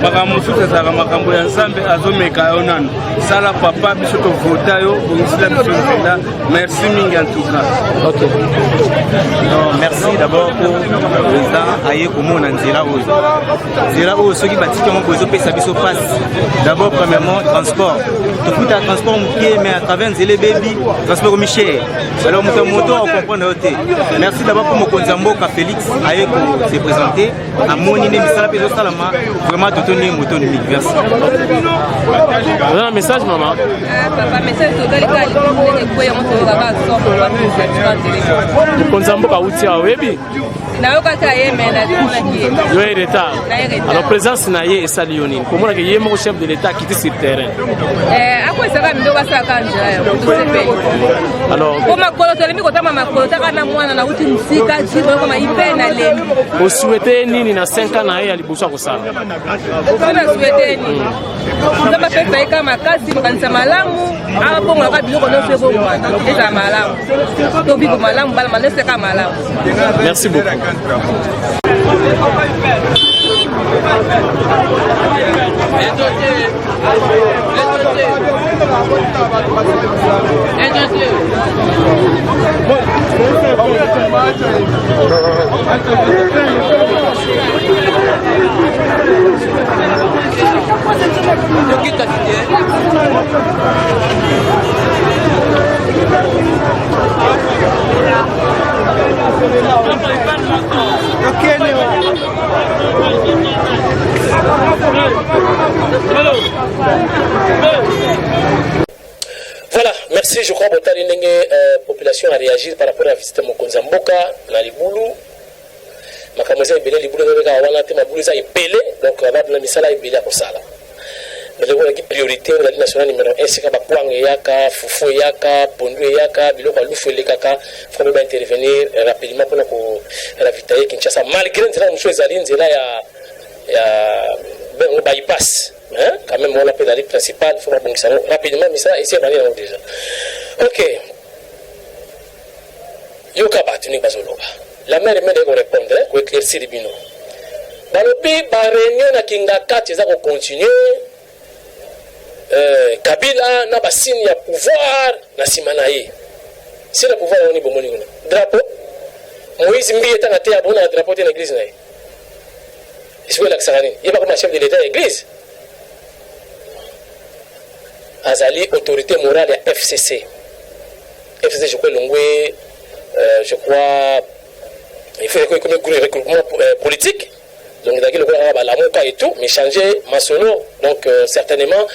Makambo mosusu ezalaka makambo ya Nzambe, azomeka yo nanu. Sala papa, biso tovota yo, bongisela biso nzela. Merci mingi en tout cas. Ok. Non, merci d'abord pour président aye komona nzela oyo. Nzela oyo soki batiki yango boye ezopesa biso mpasi. D'abord premièrement transport. Tofuta transport moke mais à travers nzela ebebi transport ekomi cher. Alors moto ya moto akokomprendre yo te. Merci d'abord pour mokonzi ya mboka Félix aye ko se présenter amoni nde misala mpe ezosalama vraiment totoni ye motoni mingi. Merci. Oza na message mama? Papa, message totali kaka likambo ndenge ekweyi yango toyokaka somo. Mokonzi ya mboka awuti awa, oyebi? Nayokaka ye me natunaki ye. Yo ye retard. Na ye retard. Alors présence na ye esali yo nini komonaka ye moko chef de l'État akiti sur terrain? Akwesaka mindo basalaka nzela yango tosepeli. Alors po makolo tolembi kotama makolo taka na mwana nauti mosika jiboyokoma ipe nalembi. Osouhaite ye nini na 5 ans na ye ya liboso ya kosala? So na souhaite nini? Nzambe apesa ye kaka makasi, makanisa malamu, abongolaka biloko nyonso ebongwana ezala malamu, tobiko malamu, bana nyonso eka malamu. Merci beaucoup. Voilà, merci. Je crois botali ndenge population a réagir par rapport à visite mokonzi ya mboka na libulu. Makambo eza ebele, libulu eza kaka wana te, mabulu eza ebele, donc babla misala ebele ya kosala. Mais lelo ezalaki priorité oyo ezali national numéro 1, esika bakwanga eyaka, fufu eyaka, pondu eyaka, biloko ya lufu elekaka, faut ba intervenir rapidement mpona ko ravitailler Kinshasa malgré nzela mosusu ezali nzela ya bengo bypass, hein, quand même wana mpe ezali principal, faut babongisa yango rapidement. Misala esi ebandi yango déjà. Ok, yoka bato ndenge bazoloba. La mère mene korépondre, koéclaircir bino. Balobi baréunion na Kingakati eza kocontinue, Kabila na basigne ya pouvoir na nsima na ye. Si na pouvoir yango ni bomoni kuna drapeau Moïse Mbiye etanga te, abona na drapeau te na église na ye. Esiko elakisaka nini? Ye bakoma chef de l'État ya église, azali autorité morale ya FCC. FCC, je crois, elongwe, je crois il faut ekomi regroupement politique, donc ezalaki lokola kaka balamuka et tout, mais changer masolo. Donc certainement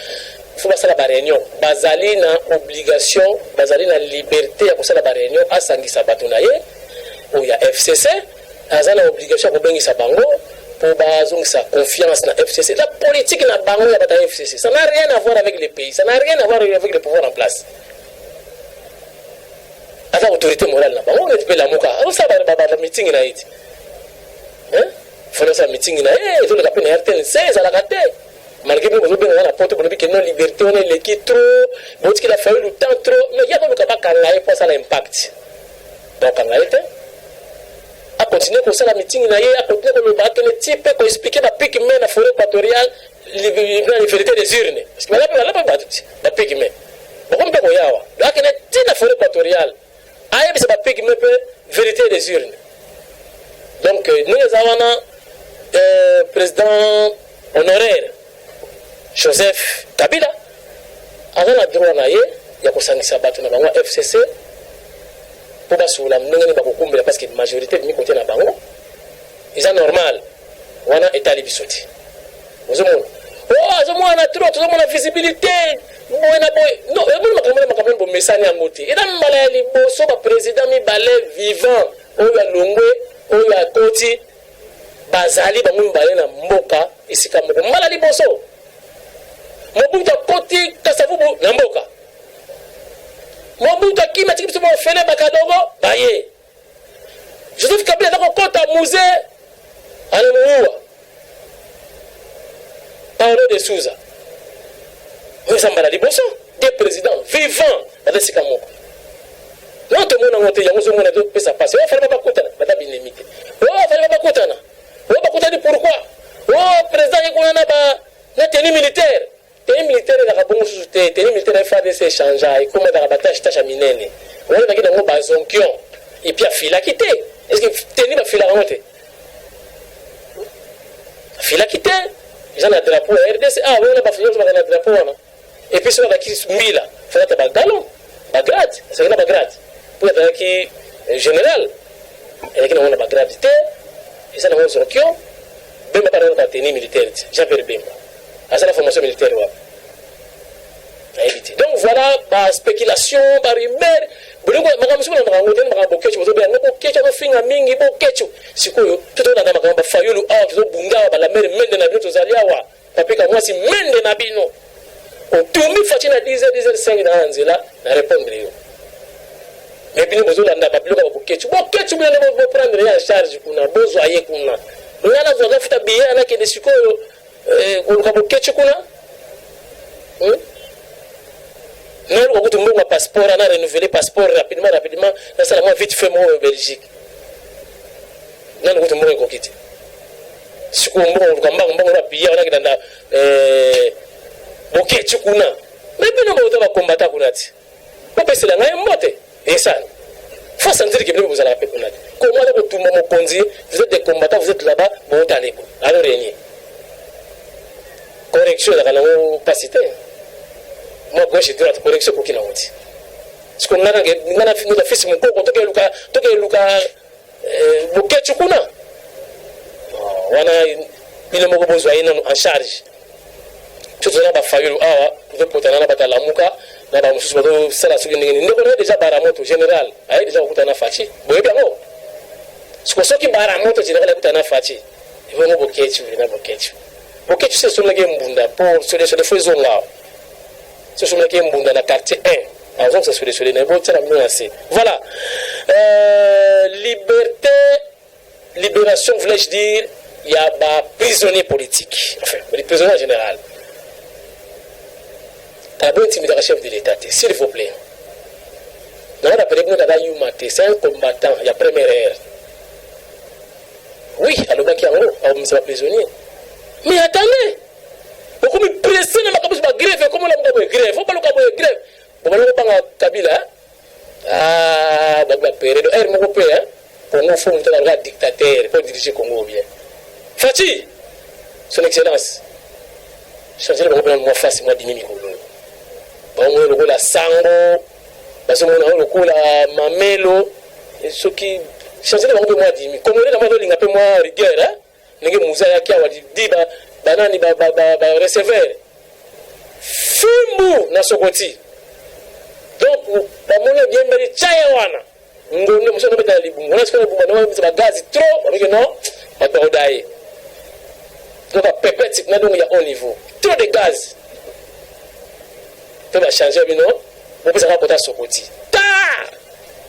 il faut basala baréunion, bazali na obligation, bazali na liberté ya kosala baréunion. Asangisa bato na ye oyo ya FCC, aza na obligation ya kobengisa bango mpo bazongisa confiance na FCC. La politique na bango ya bato ya FCC, ça n'a rien à voir avec le pays, ça n'a rien à voir avec le pouvoir en place. Aza autorité morale na bango neti mpe Lamuka azosala bameeting na ye ti fona osala meeting na ye, ezoleka mpe na RTNC ezalaka te. Malgré bino bozobenga na poto, bolobi ke non, liberté wana eleki trop, botikela Fayulu temps trop, mais ya koluka bakanga ye mpo asala impact. Bakanga ye te, akontinue kosala meeting na ye, akontinue koloba, akende ti mpe koexpliquer bapygmées na forêt équatoriale la vérité des urnes, parce que baza mpe bato ti bapygmées bakomi mpe koyawa. Akende ti na forêt équatoriale ayebisa bapygmées mpe vérité des urnes. Donc ndenge eza wana, président honoraire Joseph Kabila aza na droit na ye ya kosangisa bato na bango ya FCC mpo basolola ndenge nini bakokumbela, parce que majorité ebimi kote na bango, eza normal. Wana etali biso te. Ozomona o azomona trop, tozomona visibilité boye na boye. Non, emoni makambo na makambo bomesani yango te. Eza mbala ya liboso baprésident mibale vivant, oyo alongwe, oyo akoti, bazali bango mibale na mboka esika moko. Mbala liboso Mobutu akoti Kasavubu na mboka, Mobutu akimi atiki biso bofele bakadogo baye. Joseph Kabila aza kokɔta Mzee. Anamuua Paulo de Souza. Oyo eza mbala liboso de président vivant baza esika moko. Non tomona yango te yango ozomona ezopesa mpasi. Oyo fallait bakutana baza binemi te. Oyo fallait bakutana. Oyo bakutani pourquoi? Oyo président ye kuna na ba na tenue militaire. Tenue militaire ezalaka bongo susu te. Tenue militaire ya FARDC echangea ekoma ezalaka ba tache tache ya minene. Wana ezalaki nango ba zonkion. Et puis afilaki te. Est-ce que tenue bafilaka yango te? Afilaki te. Eza na drapeau ya RDC. Ah, wana bafilaki na drapeau wana. Et puis soki azalaki mbila, fallait ba galon, ba grade, ezalaki na ba grade. Po azalaki général. Ezalaki nango na ba grade te. Eza nango zonkion. Bemba pa na tenue militaire te. Jean-Pierre Bemba. Asala formation militaire wapi? Nayebi te. Donc voilà ba spéculation, ba rumeur, bolingo makambo mosusu bolandaka yango te, makambo Boketshu bozobenga yango Boketshu azofinga mingi Boketshu. Sikoyo to tolanda makambo ba Fayulu awa tozobunda awa ba Lamere Mende na bino tozali awa Papy Kamwasi Mende na bino. Otumbi Fatshi na 10h 10h5 na nzela na répondre yo. Mais bino bozolanda ba biloko ya Boketshu. Boketshu bino nde bo prendre ye en charge kuna, bozwa ye kuna. Nga nazwa nafuta billet nakende sikoyo Eh, koluka boketshu kuna hmm? naluka kutu mbongo ya passeport ana renouveler passeport rapidement rapidement nasala mwa vite fait moko belgique nanu kutu mbongo ekoki te sikoyo mbongo koluka mbango mbongo na billet wana kenda eh, boketshu kuna me bino bauta bakombata kuna ti bopesela ngai mbote esani faut sentir que bino bozalaka mpe kuna te comment aza kotumba mokonzi vous êtes des combattants vous êtes là-bas bootale bo alors renier correction ezalaka nango mpasi te mwa gauche droite correction ekoki nango ti siko nga na fils mokoko tokeluka tokeluka eh, boketshu kuna wana bino moko bozwa ye nanu en charge so toza na bafayulu awa tozopotana na bato ya lamuka na bamosusu bazosala soki ndenge nini ndeko naye deja baramoto général aye deja kokutana na faci boyebi yango siko soki baramoto général akutana na faci ebongo boketshu vraimen boketshu boketshu se esomelaki ye mbunda mpo solesole fo ezonga awa se esomelaki ye mbunda na quartier 1 azongisa solesole na ye botiala bino na se voilà euh, liberté Liberation voulais-je dire ya ba prisonniers politiques enfin les prisonniers en général kala bo intimidaka chef de l'état te s'il vous plaît nanga rapele bino kaka yuma te c'est un combattant ya première heure oui alobaki yango abomisa ba prisonniers mais attendez okomi presse na makambo ba grève ekomi olamuka boye grève obaluka boye grève bobanda kobanga kabila Ah, bato ba pere do heure moko pe hein. Congo faut moto azalaka dictateur pour diriger Congo bien. Fatshi, son excellence. Changer bango pena mwa face mwa dimi mikolo. Bango lokola sango, bazomona yango lokola mamelo soki changer bango pe mwa dimi. Congolais na mwa azolinga pe mwa rigueur hein. Ndenge Muza ayaki awa di ba banani ba ba ba, ba receveur fimbu na sokoti donc bamoni odiembeli tya ye wana ngonde mosusu azobeta na libumu wana sikoyo libumu bango ba gazi trop babiki non bato bakoda ye donc apepeti na dongo ya haut niveau trop de gaz mpe bachange bino bopesaka kota sokoti ta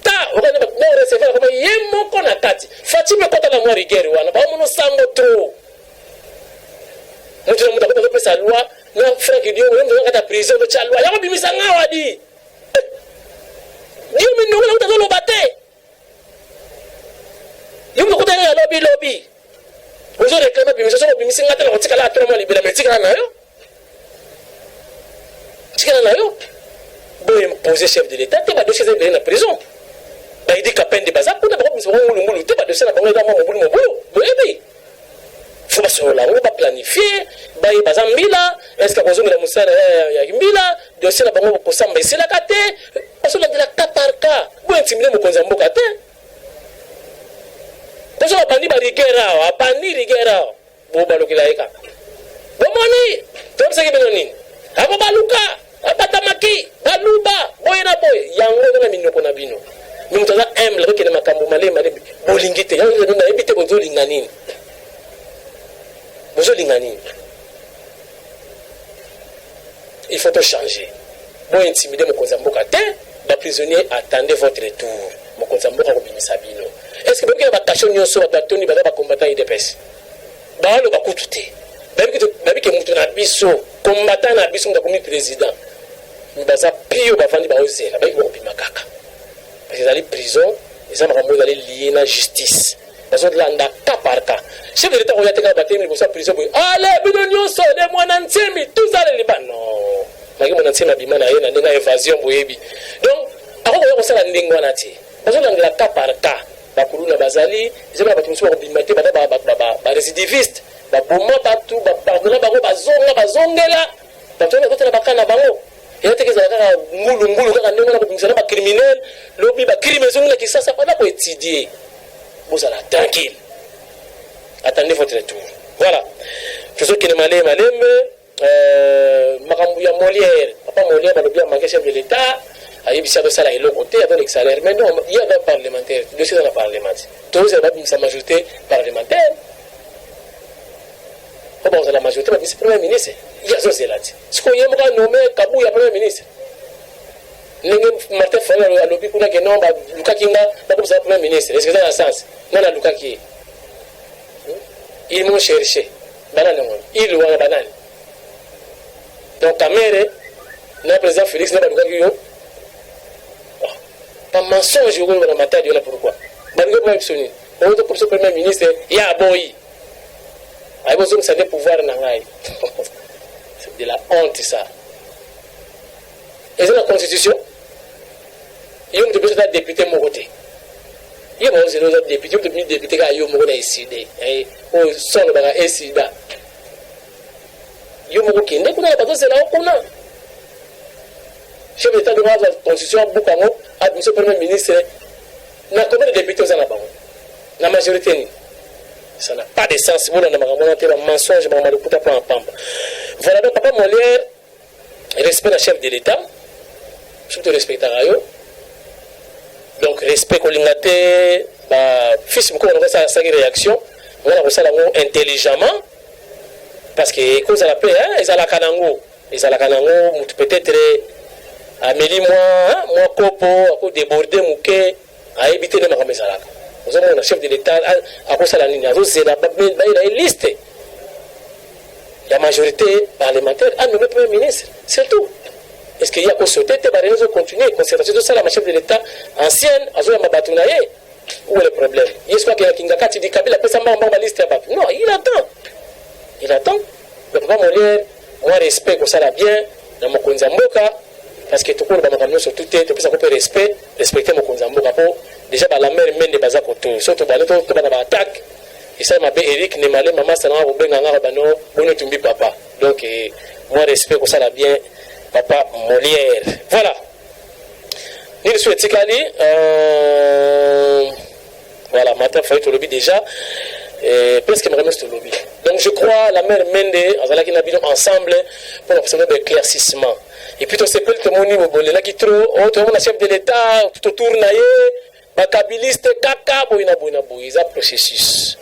ta okani bo recevoir koma ye moko na kati Fatshi mpe kota na mwa rigueur wana baomono sango trop moto na moto akoki kopesa loi na Frank Diongo ye moto kati ya prison otya loi yango bimisa nga awa di eh, Diomi ndongo na moto azoloba te yo moto okota ya lobi lobi ozo reklame bimisa soki obimisi nga te na kotikala ata mwa libela me tikala na yo tikala na yo bo impose chef de l'état te badossier eza ebele na prison baidi kapende baza kuna bakobimisa bango ngulungulu te badossier na bango eza mwa mobulu mobulu boyebi fo basolola yango baplanifie baye baza mbila estce akozongela mosala ya mbila dossier na bango kosamba esilaka te bazolandela cas par cas bointimide mokonzi ya mboka te tozo babandi barigueur awa abandi rigueur awa bobalukela ye kaka bomoni toyebisaki bino nini akobaluka abatamaki baluba boye na boye yango eza na minoko na bino me moto aza humble akokende makambo malemi malemi bolingi te yango nayebi te bozolinga nini bozolinga nini il faut tochanger bointimide mokonzi ya mboka te baprisonnier attendez votre tour mokonzi ya mboka akobimisa bino est ce que boyebiki na bakasho nyonso bato batondi baza bacombattant idps. Baaloba kutu te. Bayebi ke moto na biso, combattant na biso moto akomi président. Mais baza pio bavandi baozela, bayebi bakobima kaka. Parce que ezali prison, eza makambo ezali lié na justice. Bazolanda cas par cas. Chef de l'État koya te kaka batemi liboso ya prison boye. Ale bino nyonso le mwana nsemi tous ale liba. Non. Maki mwana nsemi abima na ye na ndenge ya évasion boyebi. Donc akokoya kosala ndenge wana te. Bazolandela cas par cas. Bakuluna bazali, eza na bato mosusu bakobima te, baza ba récidiviste, baboma bato, bapardona bango, bazonga, bazongela bato wana bakotela baka na bango. Eza te ezala kaka ngulu ngulu kaka ndenge wana kobimisa na bacriminel, lobi bacrime ezongi na Kisasa, banda koétudie. Bozala tranquille, attendez votre tour. Voilà, tozokende malembe malembe. Makambo ya Molière, papa Molière balobi amanke chef de l'État, ayebisi azosala eloko te, azolekisa salaire. Mais non, ye aza parlementaire, dossier eza na parlement te, tozela babimisa majorité parlementaire po bakozala majorité, babimisi premier ministre, ye azozela te. Sikoyo ye moko anome Kabuya premier ministre, ndenge Martin Fayulu alobi kuna ke non, balukaki nga bakomisa premier ministre. Est ce que eza na sens? Nga nalukaki ye? Ils m'ont cherché. Banani yango il wana banani? Donc Kamere na président Félix na balukaki yo ba mensonge okoloba na Matadi wana. Pourquoi baluki mpo biso nini? Oyo tokomisa premier ministre ya aboyi, ayi kozongisa nde pouvoir na ngai. C'est de la honte ça. Eza na constitution, yo moto biso ata député moko te, ye baozela oza député, yo moto bimi député kaka yo moko na eside oyo so alobaka esida, yo moko kende kuna na bazozela yo kuna. Chef d'état dongo azwa constitution, abuka yango, abimiso premier ministre na combien de député oza na bango na majorité nini? Ça n'a pas de sens. Bolanda makambo wana te, bamensonge, makambo ya lokuta mpo na pamba. Voilà, donc papa Molière, respect na chef de l'État, soki torespectaka yo. Donc respect kolinga te bafils mokolo nango asalaki réaction nga na kosala yango intelligemment, parce que ekozala mpe ezalaka nango, ezalaka nango motu peut-être ameli mwa kopo, akodéborde moke, ayebi te nde makambo ezalaka. Ozomona chef de l'État akosala nini? Azozela bayela ye liste ya majorité parlementaire, anommé premier ministre, c'est tout. Est ce que ye akosaute te? Baréunion ezocontinue, concertation ezosalama, chef de l'État ancienne azoyamba bato na ye. Où est le problème? Ye soki akendaki Ngakati di Kabila apesa mbango mbango baliste ya bato. Non, il attend, il attend. Le papa Molière, mwa respect kosala bien na mokonzi ya mboka, parce que tokoloba makambo nyonso tu te, topesako mpe respect. Respecte mokonzi ya mboka, mpo déjà balamere mende baza kotoyo. So tobandi tobanda baattaque, esala mabe. Eric Nemale, mama asalanga kobenga ngaka bano boni otumbi papa. Donc mwa respect kosala bien, papa Molière. Voilà, nini so etikali? Voilà, Martin Fayulu tolobi déjà presque makambo nyonso tolobi. Donc je crois la mère Mende azalaki na bino ensemble mpona kopesa bino baéclaircissement. Et puis tosepeli, tomoni bolelaki trop oyo tomona chef de l'État tout autour na ye bakabiliste kaka boye na boye na boye. Eza processus.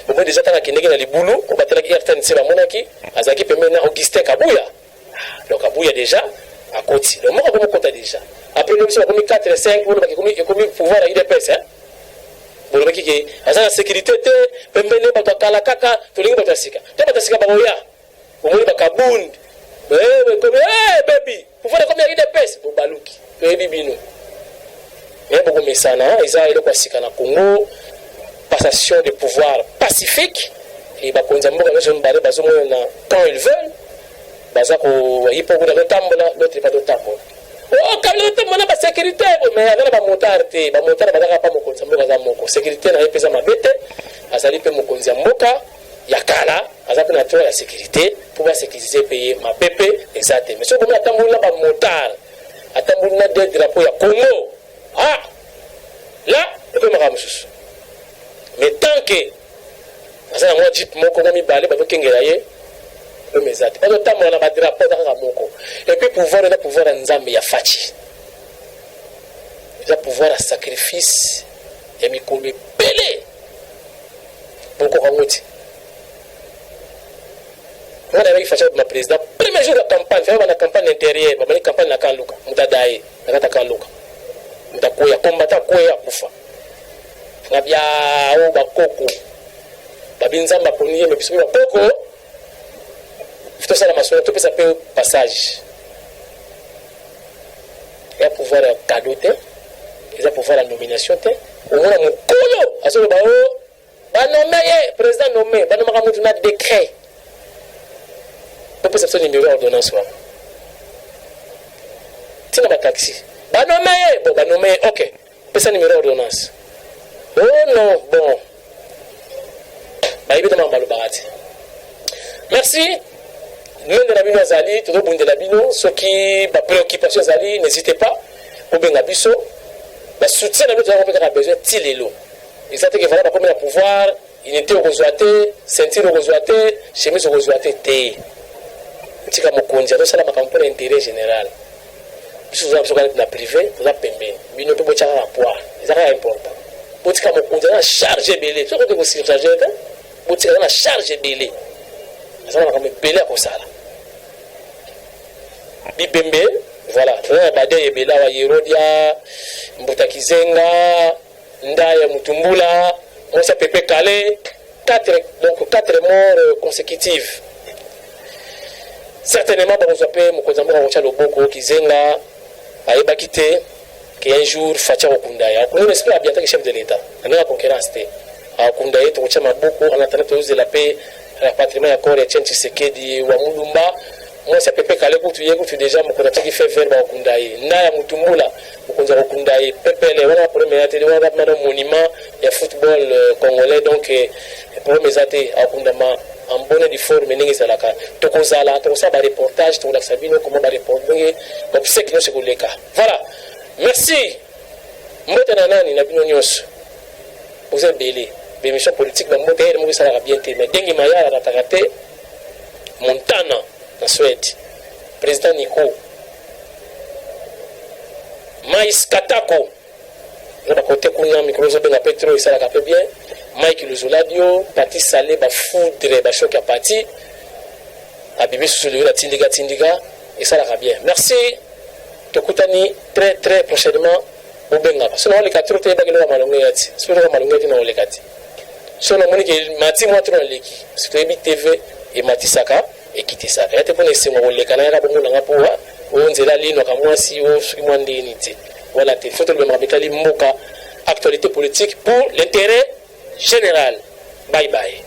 Bomoi déjà ntango akendeki na libulu oyo batelaki RTNC, bamonaki azalaki pembeni na Augustin Kabuya. Donc Kabuya déjà akoti, donc moko akomokota déjà. Après lobi so bakomi 4 5, bolobaki ekomi pouvoir ya UDPS. Bolobaki ke aza na sécurité te pembeni, bato akala kaka, tolingi bato ya sika te. Bato ya sika bakoya, omoni bakabundi ekomi bebi, pouvoir ekomi ya UDPS, bobaluki. Toyebi bino, me bokomesana. Eza eloko ya sika na Congo, passation de pouvoir pacifique. E bakonzi ya mboka nyonso mibale bazomona na quand ils veulent, baza koyi mpo kuna totambola, l'autre pa totambola. O Kabila totambola na basécurité, mais aza na bamotard te. Bamotard bazaka pa mokonzi ya mboka aza moko, sécurité na ye mpe eza mabe te. Azali mpe mokonzi ya mboka ya kala, aza mpe na droit ya sécurité mpo basécurize mpe ye. Mabe mpe eza te. Mais soki bomi atamboli na bamotard, atamboli na de drapeau ya Congo, ah là ekomaka mosusu. Mais tant que aza na mwa jeep moko, mwa mibale bazokengela ye, oyo eza te. Bazotambola na badrapeau, aza kaka moko. Et puis pouvoir eza pouvoir ya Nzambe ya Fatshi, eza pouvoir ya sacrifice ya mikolo ebele. Bokoka ngo ti nga nayebaki Fatshi abima président premier jour ya campagne. Faya bana campagne intérieure, babandi campagne na Kanluka, moto adaye na kati ya Kanluka, moto akoya kombata, akoya akufa. Nga bia oyo bakoko. Babi Nzambe aponi ye, mais biso mpe bakoko tosala masolo, topesa mpe passage ya pouvoir ya cadeau te, eza pouvoir ya nomination te. Omona mokolo azoloba o oh, banome ye président nommé, banomaka motu na décret. Bopesa biso numéro ya ordonnance wana ntina bataxi banome ye. Bon, banome ye, ok, pesa numéro ya ordonnance. Oh non, bon, bayebi te makambo balobaka te. Merci. Mende na bino azali, tozobundela bino. Soki bapréoccupation ezali, n'hésitez pas kobenga biso. Basoutien na bino tozalaka mpe kaka besoin ti lelo. Eza te ke vala bakomi na pouvoir, unité okozwa te, ceinture okozwa te, chemise okozwa te. Te, tika mokonzi azosala makambo mpona intérêt général. Biso toza na biso kaka neti na privé, toza pembeni. Bino mpe botya kaka poids, eza kaka important. Botika mokonzi aza na charge ebele. Soki okoki kosurcharge te, botika, aza na charge ebele, aza na makambo ebele ya kosala. Bibembe, voilà, toza na bade ebele awa: Yerodia, Mbuta Kizenga, Ndaya Mutumbula, mwasi ya Pepe Kale. 4, donc 4 morts consécutives. Certainement bakozwa mpe mokonzi ya mboka akotya loboko. Kizenga ayebaki te ke un jour Fatshi akokunda ye. Akunda na esprit abi en tant que chef de l'État, na ndenge ya concurrence te. Akokunda ye, tokotya maboko. En attendant, tozozela mpe rapatriement ya corps ya Etienne Tshisekedi wa Mulumba. Mwasi ya Pepe Kale kutu, ye kutu déjà mokonzi atiaki feu vert, bakokunda ye. Nda ya Mutumbula, mokonzi akokunda ye pepele wana. Problème eza te wana, mana monument ya football congolais. Donc problème eza te, akokundama en bonne et forme ndenge ezalaka. Tokozala, tokosala bareportage, tokolakisa bino comment bareport, ndenge baobsèques nyonso ekoleka. Voilà, merci. Mbote na nani na bino nyonso, boza ebele. Bémission politique, bambote ere moko esalaka bien te, mais ndenge mayala arataka te. Montana na Suède, président Nico Mais Katako na bakote kuna, mikolo ozobenga mpe trop, esalaka mpe bien. Mike Luzoladio, Pati Sale, bafoudre bashoki ya Pati abimi susu lelo na tindika tindika, esalaka bien. Merci, tokutani très très prochainement. Bobengaka so naoleka trop te, yebaki loka malongo ya ti. Soki loka malongo ya ti, naoleka ti. So namoni ke mati mwa trop, naleki. Parce toyebi TV ematisaka, ekitisaka ya te. Mpona esengo koleka na yaka bongo nanga mpo oyo nzela alinwaka mwasi o soki mwa ndeni te. Voilà, te faut tolobemaka betali mboka, actualité politique pour l'intérêt général. Bye bye.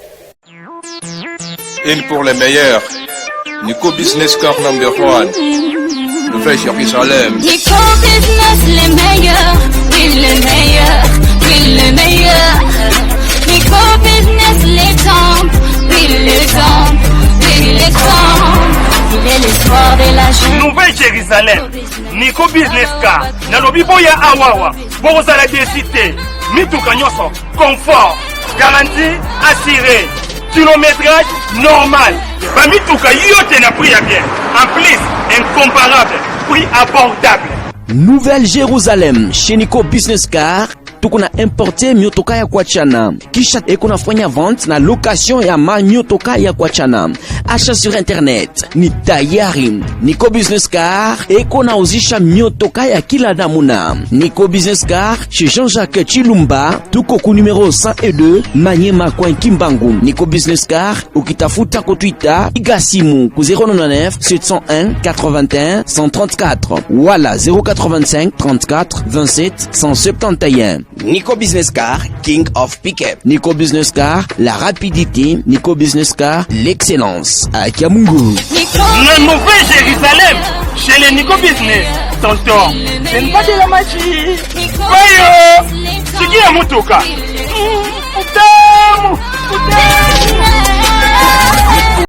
Une pour les meilleurs. Nico Business Car number one. Nouvelle Jérusalem. Nico Business, les meilleurs, oui les meilleurs, oui les meilleurs. Nico Business, l'exemple, oui l'exemple, oui l'exemple. Il est l'espoir de la jeunesse. Nouvelle Jérusalem, Nico Business Car. Nalobi boya awawa, bokozala déçus te. Mituka nyonso confort, garantie assuré, kilométrage normal, bamituka yo te na prix ya bien, en plus incomparable, prix abordable. Nouvelle Jérusalem, chez Nico Business Car, tuko na importe miotoka ya kuachana, kisha eko nafanya vente na location ya ma miotoka ya kuachana. Achat sur internet ni tayari. Nico Business Car eko nauzisha miotoka ya kila namuna. Nico Business Car chez Jean-Jacques Chilumba, tuko ku numéro 102 Manyema coin Kimbangu. Nico Business Car, ukitafuta kutwita, piga simu ku 099 701 81 134 wala 085 34 27 171. Nico Business Car, King of Pickup. Nico Business Car, la rapidité. Nico Business Car, l'excellence. À Kiamungu. Na Nouvelle Jérusalem, chez les Nico Business, tonton, ce n'est pas de la magie. Oyo, siki ya motuka. Utamu, utamu.